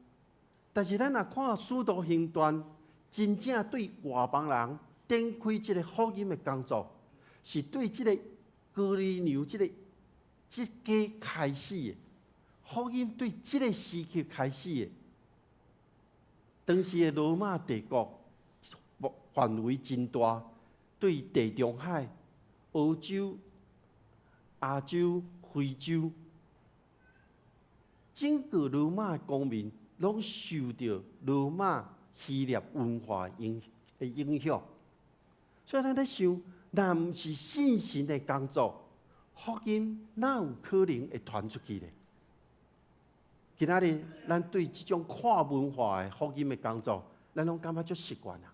但是咱若看使徒行傳，真正對外邦人展開這个福音的工作，是對這个哥尼流這个這家開始的。福音對這个時期開始的。當時的羅馬帝國範圍真大，對地中海、歐洲、亞洲、非洲，整個羅馬公民攏受著羅馬希臘文化的影響。所以咱咧想，若毋是聖神的工作，福音哪有可能會傳出去呢？今仔日咱對這種跨文化的福音的工作，咱攏感覺足習慣啊。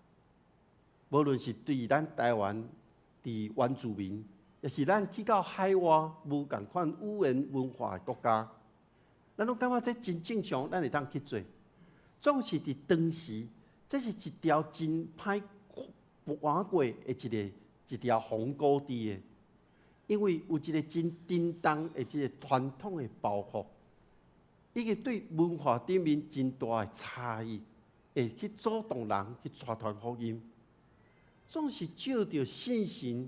無論是對咱台灣佇原住民，抑是咱去到海外無仝款語言文化的國家，咱攏感覺這真正常，咱會當去做。總是佇當時，這是一條真歹跨過的一條鴻溝佇的，因為有一个真沉重的這个傳統的包袱，以及對文化頂面真大的差異，會去阻擋人去傳傳福音。總是借著聖神，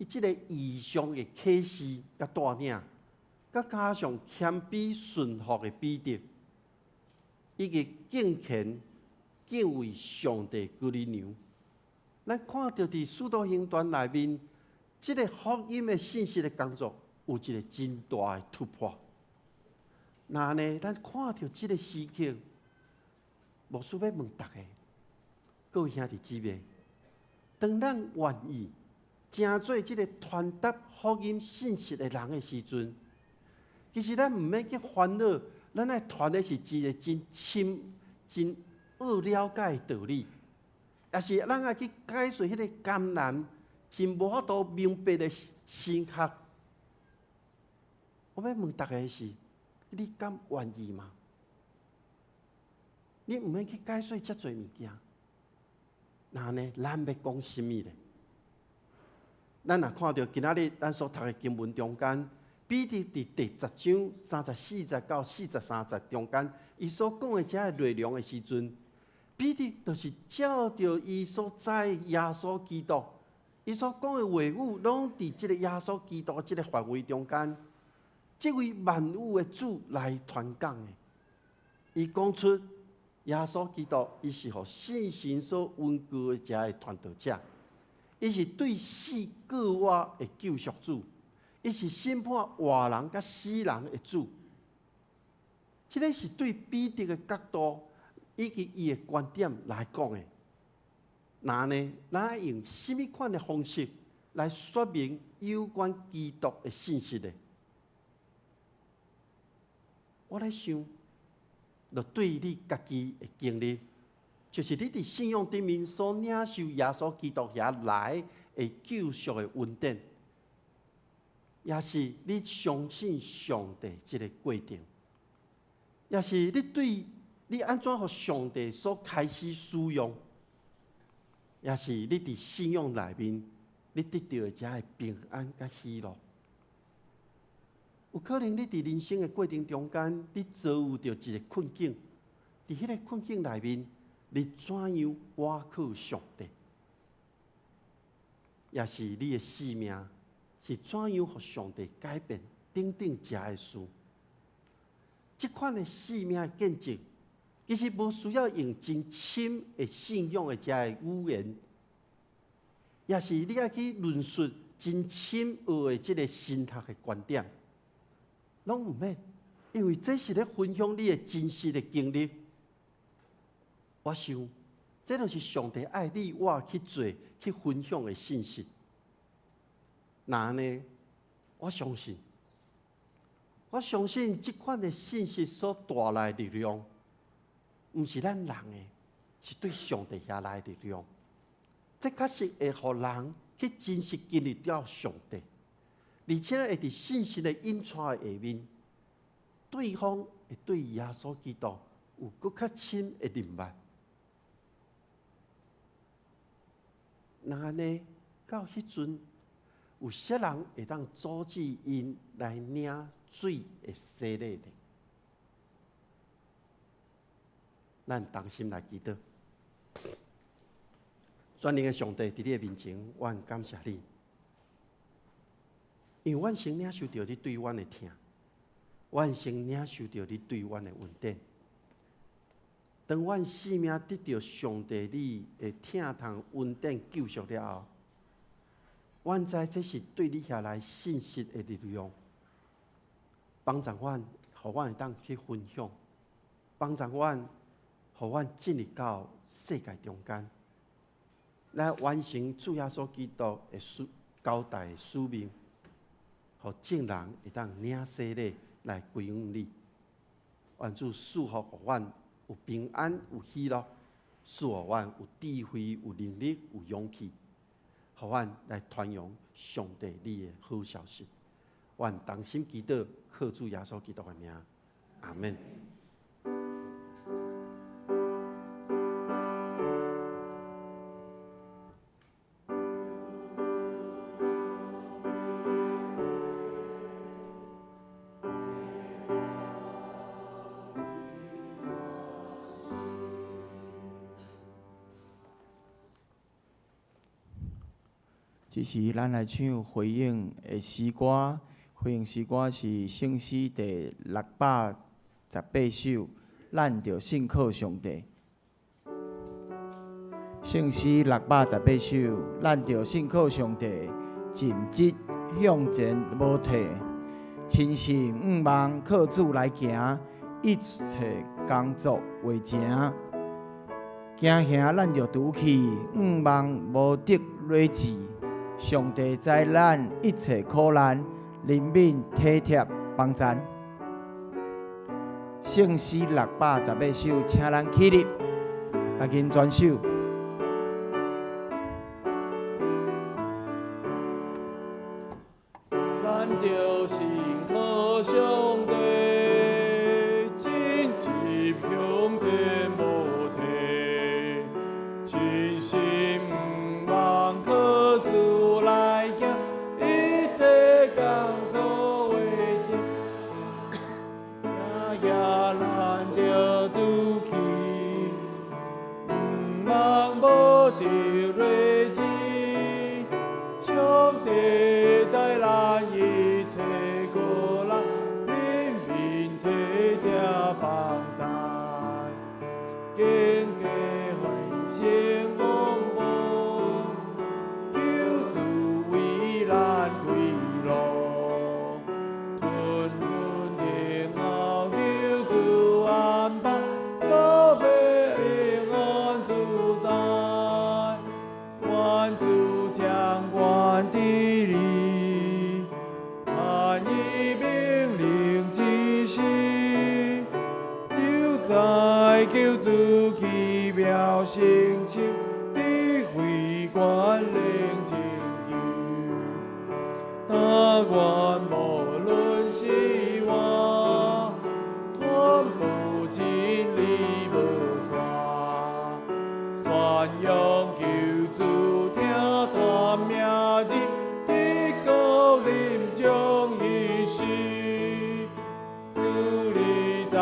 伊這个異象的啟示佮帶領，佮加上謙卑順服的彼得，以及敬虔敬畏上帝哥尼流，咱看著佇使徒行傳內面，這个福音的信息的工作有一个真大的突破。若按呢，咱看著這个時刻，牧師欲問逐家，各位兄弟姊妹，當咱願意成做這个傳達福音信息的人的時陣，其實咱毋免去煩惱，咱愛傳的是一个真深、真奧了解的道理，抑是咱愛去解說彼个艱難、真無法度明白的神學。我欲問逐家的是：你敢願意嗎？你毋免去解說遮濟物件。若按呢，咱欲講啥物咧？咱若看著今仔日咱所讀的經文中間，彼得佇第10章34節到43節中間，伊所講的這个內容的時陣，彼得就是照著伊所知耶穌基督，伊所講的話語，攏佇這个耶穌基督這个範圍中間，這位萬有的主來傳講的。伊講出耶穌基督，伊是予聖神所恩膏的這个傳道者，伊是對死過活的救贖主，伊是審判活人佮死人的主。這个是對彼得的角度以及伊的觀點來講的。若按呢，咱愛用啥物款的方式來說明有關基督的信息呢？我咧想，就對你家己的經歷，就是你佇信仰頂面所領受耶穌基督遐來的救贖的恩典，也是你相信上帝這个過程，也是你對你按怎予上帝所開始使用，也是你佇信仰內面你得著的這个平安佮喜樂。有可能你佇人生的過程中間，你遭遇著一个困境，佇彼个困境內面，你怎樣倚靠上帝？也是你的生命是怎樣予上帝改變等等這个事。這款的生命的見證，其實無需要用真深的信仰的這个語言，也是你愛去論述真深奧的這个神學的觀點，攏毋免，因為這是咧分享你的真實的經歷。我想，這就是上帝愛你我去做、去分享的信息。若按呢，我相信，我相信這款的信息所帶來的力量，毋是咱人的，是對上帝遐來的力量。這確實會予人去真實經歷著上帝，而且會佇信息的引帶下面，對方會對耶穌基督有閣較深的認捌。若按呢，到彼陣，有啥人會當阻止𪜶來領水的洗禮呢？咱同心來祈禱。全能的上帝，佇你的面前，我感謝你，因為阮先領受著你對阮的疼，阮先領受著你對阮的恩典。當阮生命得著上帝你的疼痛恩典救贖了後，阮知這是對你遐來信實的力量，幫助阮，予阮會當去分享，幫助阮，予阮進入到世界中間，來完成主耶穌基督的交代的使命，予眾人會當領洗禮來歸向你。願主賜福予阮有平安、有喜樂，賜予阮有智慧、有能力、有勇氣，予阮來傳揚上帝你的好消息。阮同心祈禱，靠主耶穌基督的名，阿們。這時咱來唱回應的詩歌，回應詩歌是聖詩第618首，咱著信靠上帝。聖詩六百十八首，咱著信靠上帝，盡職向前無退，深信向望靠主來行，一切工作完成。驚嚇咱著拄去，向望無得累志。上帝知咱一切苦難，憐憫體貼幫贊。聖詩六百十八首，請咱起立，來吟全首。咱著信靠上帝，盡職向前無退，深信向望靠主來行，一切工作完成。驚嚇咱著拄去，向望無得累志，上帝知咱一切苦難，憐憫體貼幫贊，經過奮興風暴，救主為咱開路，吞吞聽候救主安排，到尾永安自在，願主掌管治理，按伊命令指示，就在救主奇妙成就，智慧權能拯救。但願無論死活，傳布真理無煞，宣揚救主聽探名字，得到臨終一時，主你在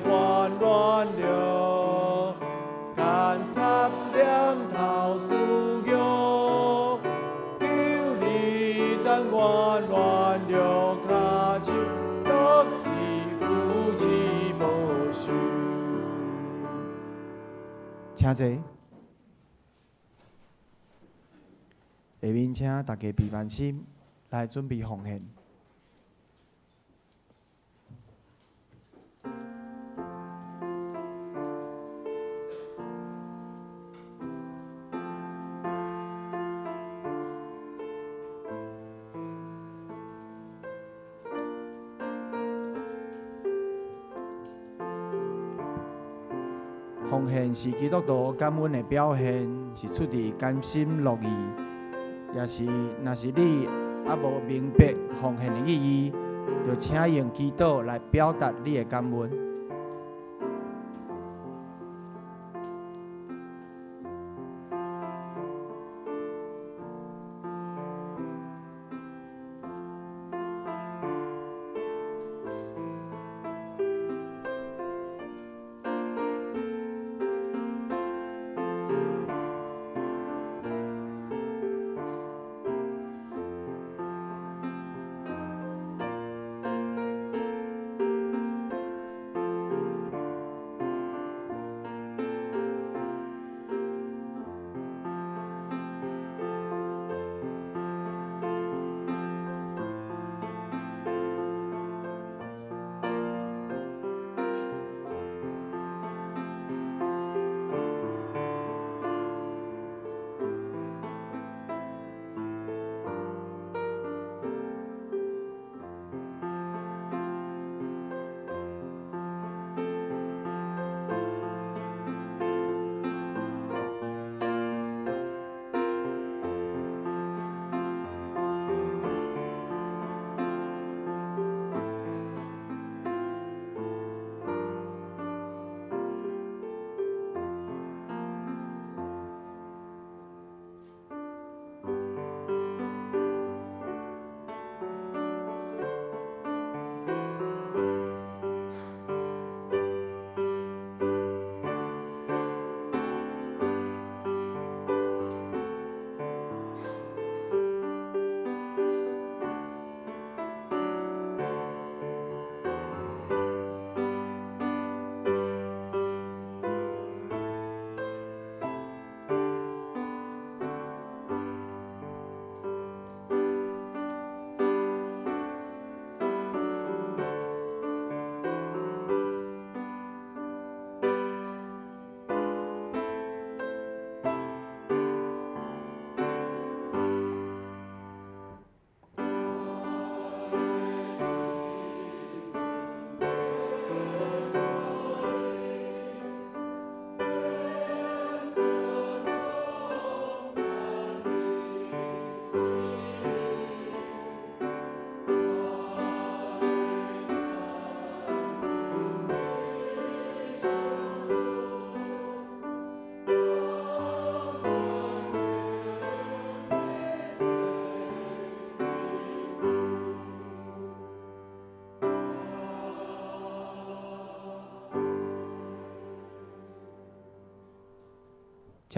阮軟弱，監察念頭思想，求你讚阮軟弱跤手，若是扶持保守。請坐。下面請大家閉慢心來準備奉獻。奉獻是基督徒感恩的表現，是出自甘心樂意，也是若是你猶無明白奉獻的意義，就請用祈禱來表達你的感恩。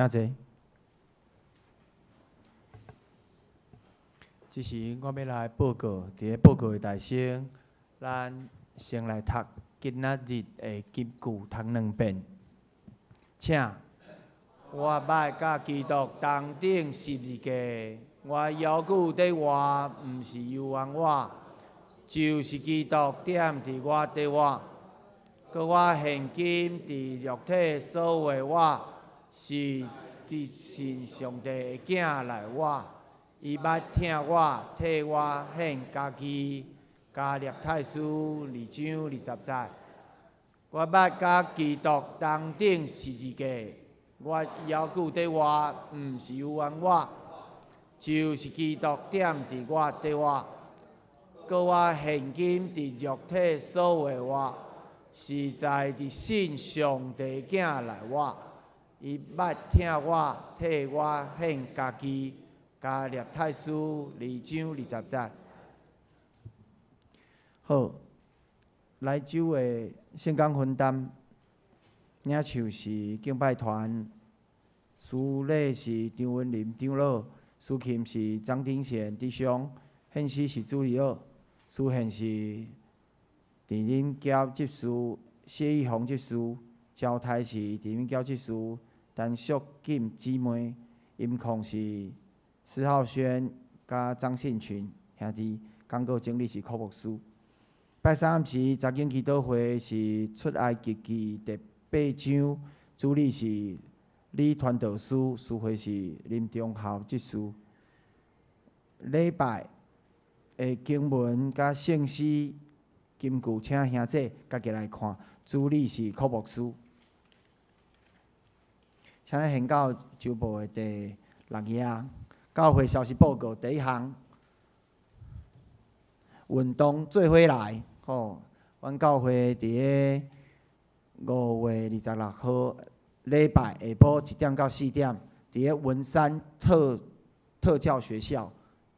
請坐。這時我欲來報告，佇咧報告的大先，咱先來讀今仔日的金句，讀兩遍。請，我捌佮基督同釘十字架，我猶閣佇活，毋是由阮我，就是基督踮佇我佇活。閣我現今佇肉體所活的我，是佇信上帝的囝來活。伊捌疼我，替我獻家己。加拉太書二章二十節。我捌佮基督同釘十字架，我猶閣佇活，毋是由阮我，就是基督踮佇我佇活。閣我現今佇肉體所活的我，是在佇信上帝囝來活。伊捌疼我，替我獻家己。加拉太書二章二十節。好，來週的聖工分擔，領袖是敬拜團，司禮是張文林長老，司琴是張丁賢弟兄，獻詩是朱里奧，司獻是鄭林嬌執事、謝玉紅執事，交代是鄭林嬌執事，陳淑錦姊妹，音控是施浩軒佮張信群兄弟，講稿整理是柯牧師。拜三暗時，查經祈禱會是出埃及記第八章，主禮是李傳道師，司會是林忠孝執事。禮拜的經文佮聖詩金句，請兄弟家己來看。主禮是柯牧師。請咱掀到週報的第六頁，教會消息報告第一項，運動做伙來，吼，阮教會佇咧5月26號禮拜下晡1點到4點，佇咧文山特教學校，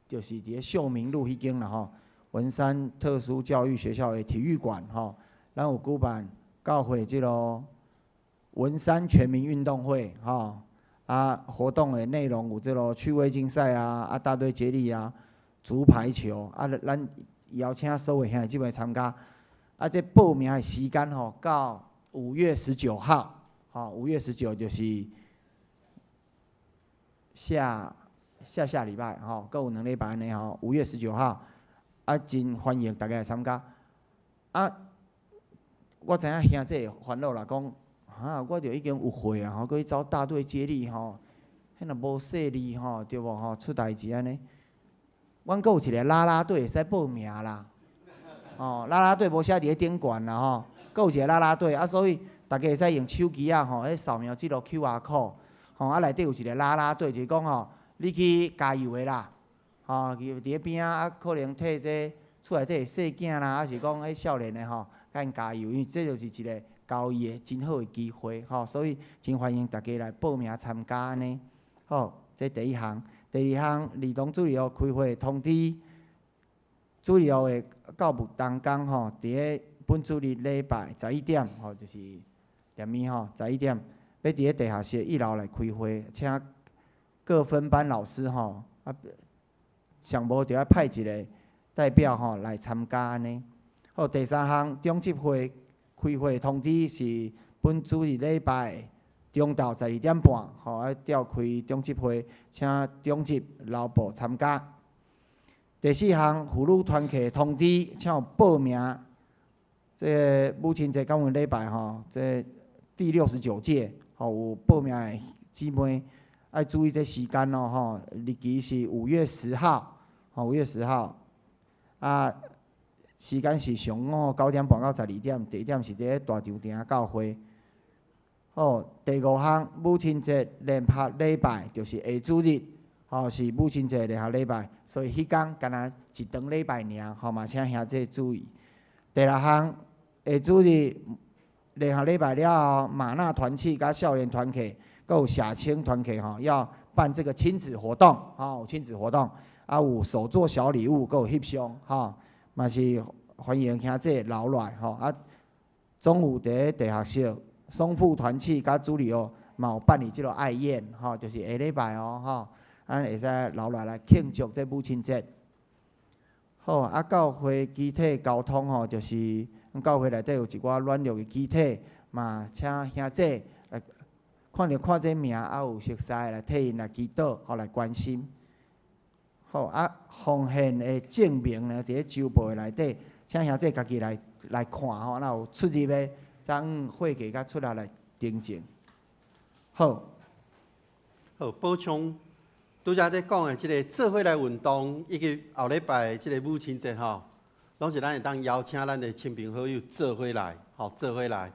就是佇咧秀明路彼間啦吼。文山特殊教育學校的體育館吼，咱有舉辦教會這个文山全民運動會吼。啊，活動的內容有這个趣味競賽啊，啊，大隊接力啊，竹排球啊，咱邀請所有兄弟姊妹參加。啊，這報名的時間吼，到5月19號，吼，五月十九就是下下下禮拜吼，閣有2禮拜按呢吼，五月十九號，啊，真歡迎大家來參加。啊，我知影兄弟會煩惱啦，講，哈，我就已經有歲啊，吼，閣去走大隊接力吼，彼若無勢力吼，對無吼，出代誌按呢。阮閣有一个啦啦隊會使報名啦，吼，啦啦隊無寫佇咧頂懸啦吼，閣有一个啦啦隊啊，所以大家會使用手機仔吼，彼掃描這個 QR code，吼，啊內底有一個啦啦隊，就是講吼，你去加油的啦，吼，佇咧邊仔啊，可能替這厝內底的細囝啦，抑是講彼少年的吼，共𪜶加油，因為這就是一個交誼的真好的機會，吼，所以真歡迎大家來報名參加按呢。好，這第一項，第二項，兒童主日學開會通知，主日學的教牧同工吼，佇咧本主日禮拜十一點，吼，就是踮暝吼，十一點，欲佇咧地下室一樓來開會，請各分班老師吼，啊，上無就愛派一個代表吼來參加按呢。好，第三項，長執會開會通知是本主日禮拜中晝12點半，吼，愛召開長執會，請長執老部參加。第四項，婦女團契通知，請有報名。這个母親節感恩禮拜吼，這第69屆，吼，有報名的姊妹愛注意這時間哦，吼，日期是五月十號，吼，五月十號，啊，時間是上午9點半到12點，地點是佇咧大稻埕教會。好，第五項，母親節聯合禮拜就是下主日，吼，是母親節聯合禮拜，所以彼工敢若一頓禮拜爾，吼嘛，請兄弟注意。第六項，下主日聯合禮拜了後，瑪納團契佮少年團契，閣有社青團契吼，要辦這個親子活動，吼，親子活動，啊有手作小禮物，閣有翕相，吼，嘛是歡迎兄弟留落來，吼，啊，中午佇咧地下室，松富團契佮主日學嘛有辦理這个愛宴，吼，就是下禮拜哦，吼，咱會使留落來慶祝這母親節。好，啊，教會肢體交通吼，就是阮教會內底有一寡軟弱的肢體，嘛請兄弟來看著看這名，啊有熟似來替𪜶來祈禱，予來關心。好，啊，奉獻的證明呢，佇咧週報的內底，請兄弟家己來來看吼，若有出入的，早晚會計才出來來訂正。好，好，補充拄才咧講的這个做伙來運動，以及後禮拜這个母親節吼，攏是咱會當邀請咱的親朋好友做伙來，吼，做伙來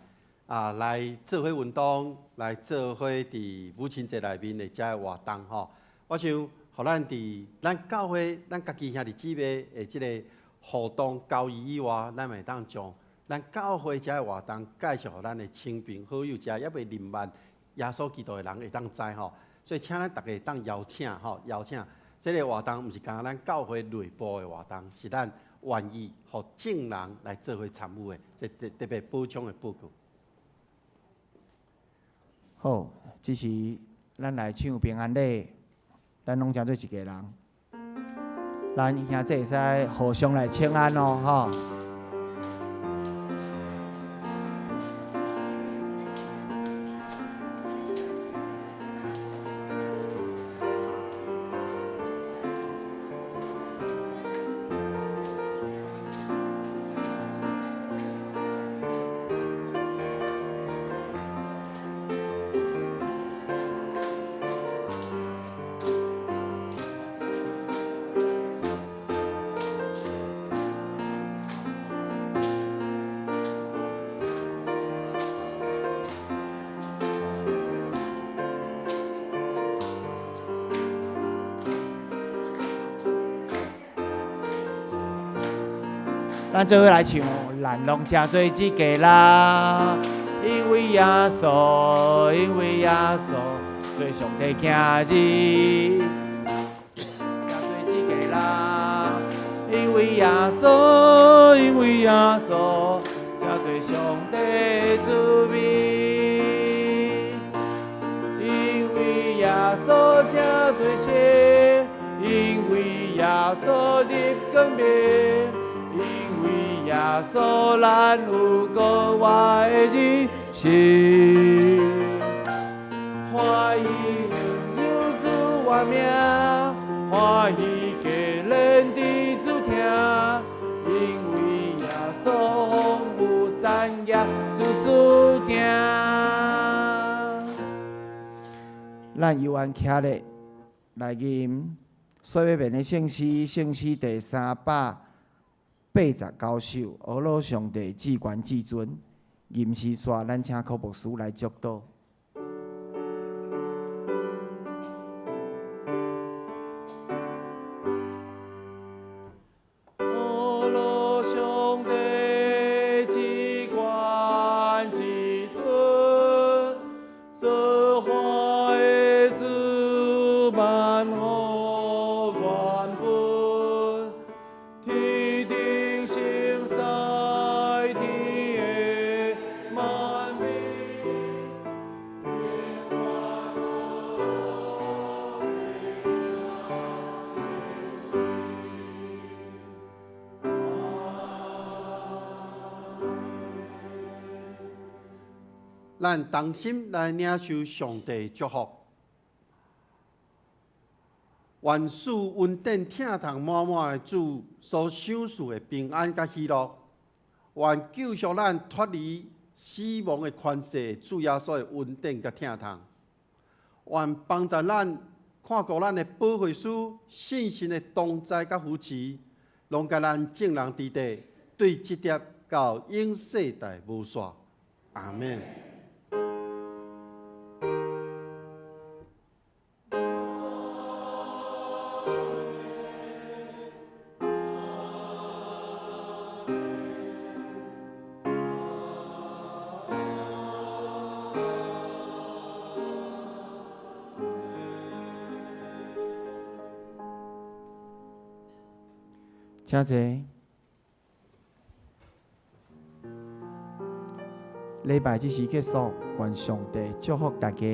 啊，來做伙運動，來做伙佇母親節內面的遮个活動吼。我想，予咱佇咱教會、咱家己兄弟姊妹的這个互動交易以外，咱嘛會當將咱教會遮个活動介紹予咱的親朋好友，遮猶未認捌耶穌基督的人會當知吼。所以，請咱逐家會當邀請吼，邀請這个活動，毋是干焦咱教會內部的活動，是咱願意予眾人來做伙參與的，這特特別補充的報告。好，這時咱來唱平安禮，咱攏成做一家人，咱兄弟會使互相來請安哦，吼。咱做伙來唱，咱攏成做一家人，因為耶穌，因為耶穌做上帝囝兒，成做一家人，因為耶穌，因為耶穌成做上帝子民，因為耶穌成做聖，因為耶穌入光明。耶穌，咱有閣活的人生，歡喜唱主我名，歡喜家人佇主聽，因為耶穌豐富產業主輸定。咱猶原徛咧來吟西尾面的聖詩，聖詩第389首，阿羅上帝至懸至尊，吟詩煞，咱請柯牧師來祝禱。阿羅上帝至懸至尊，造化的主萬福原本，天頂聖使天的萬民。咱同心來領受上帝祝福，願賜恩典疼痛滿滿的主所賞賜的平安佮喜樂，願救贖咱脫離死亡的權勢主耶穌的恩典佮疼痛，願幫助咱看顧咱的保惠師信心的同在佮扶持，攏共咱眾人佇底，對這粒到永世代無煞。阿們。請坐。禮拜這時結束，願上帝祝福大家。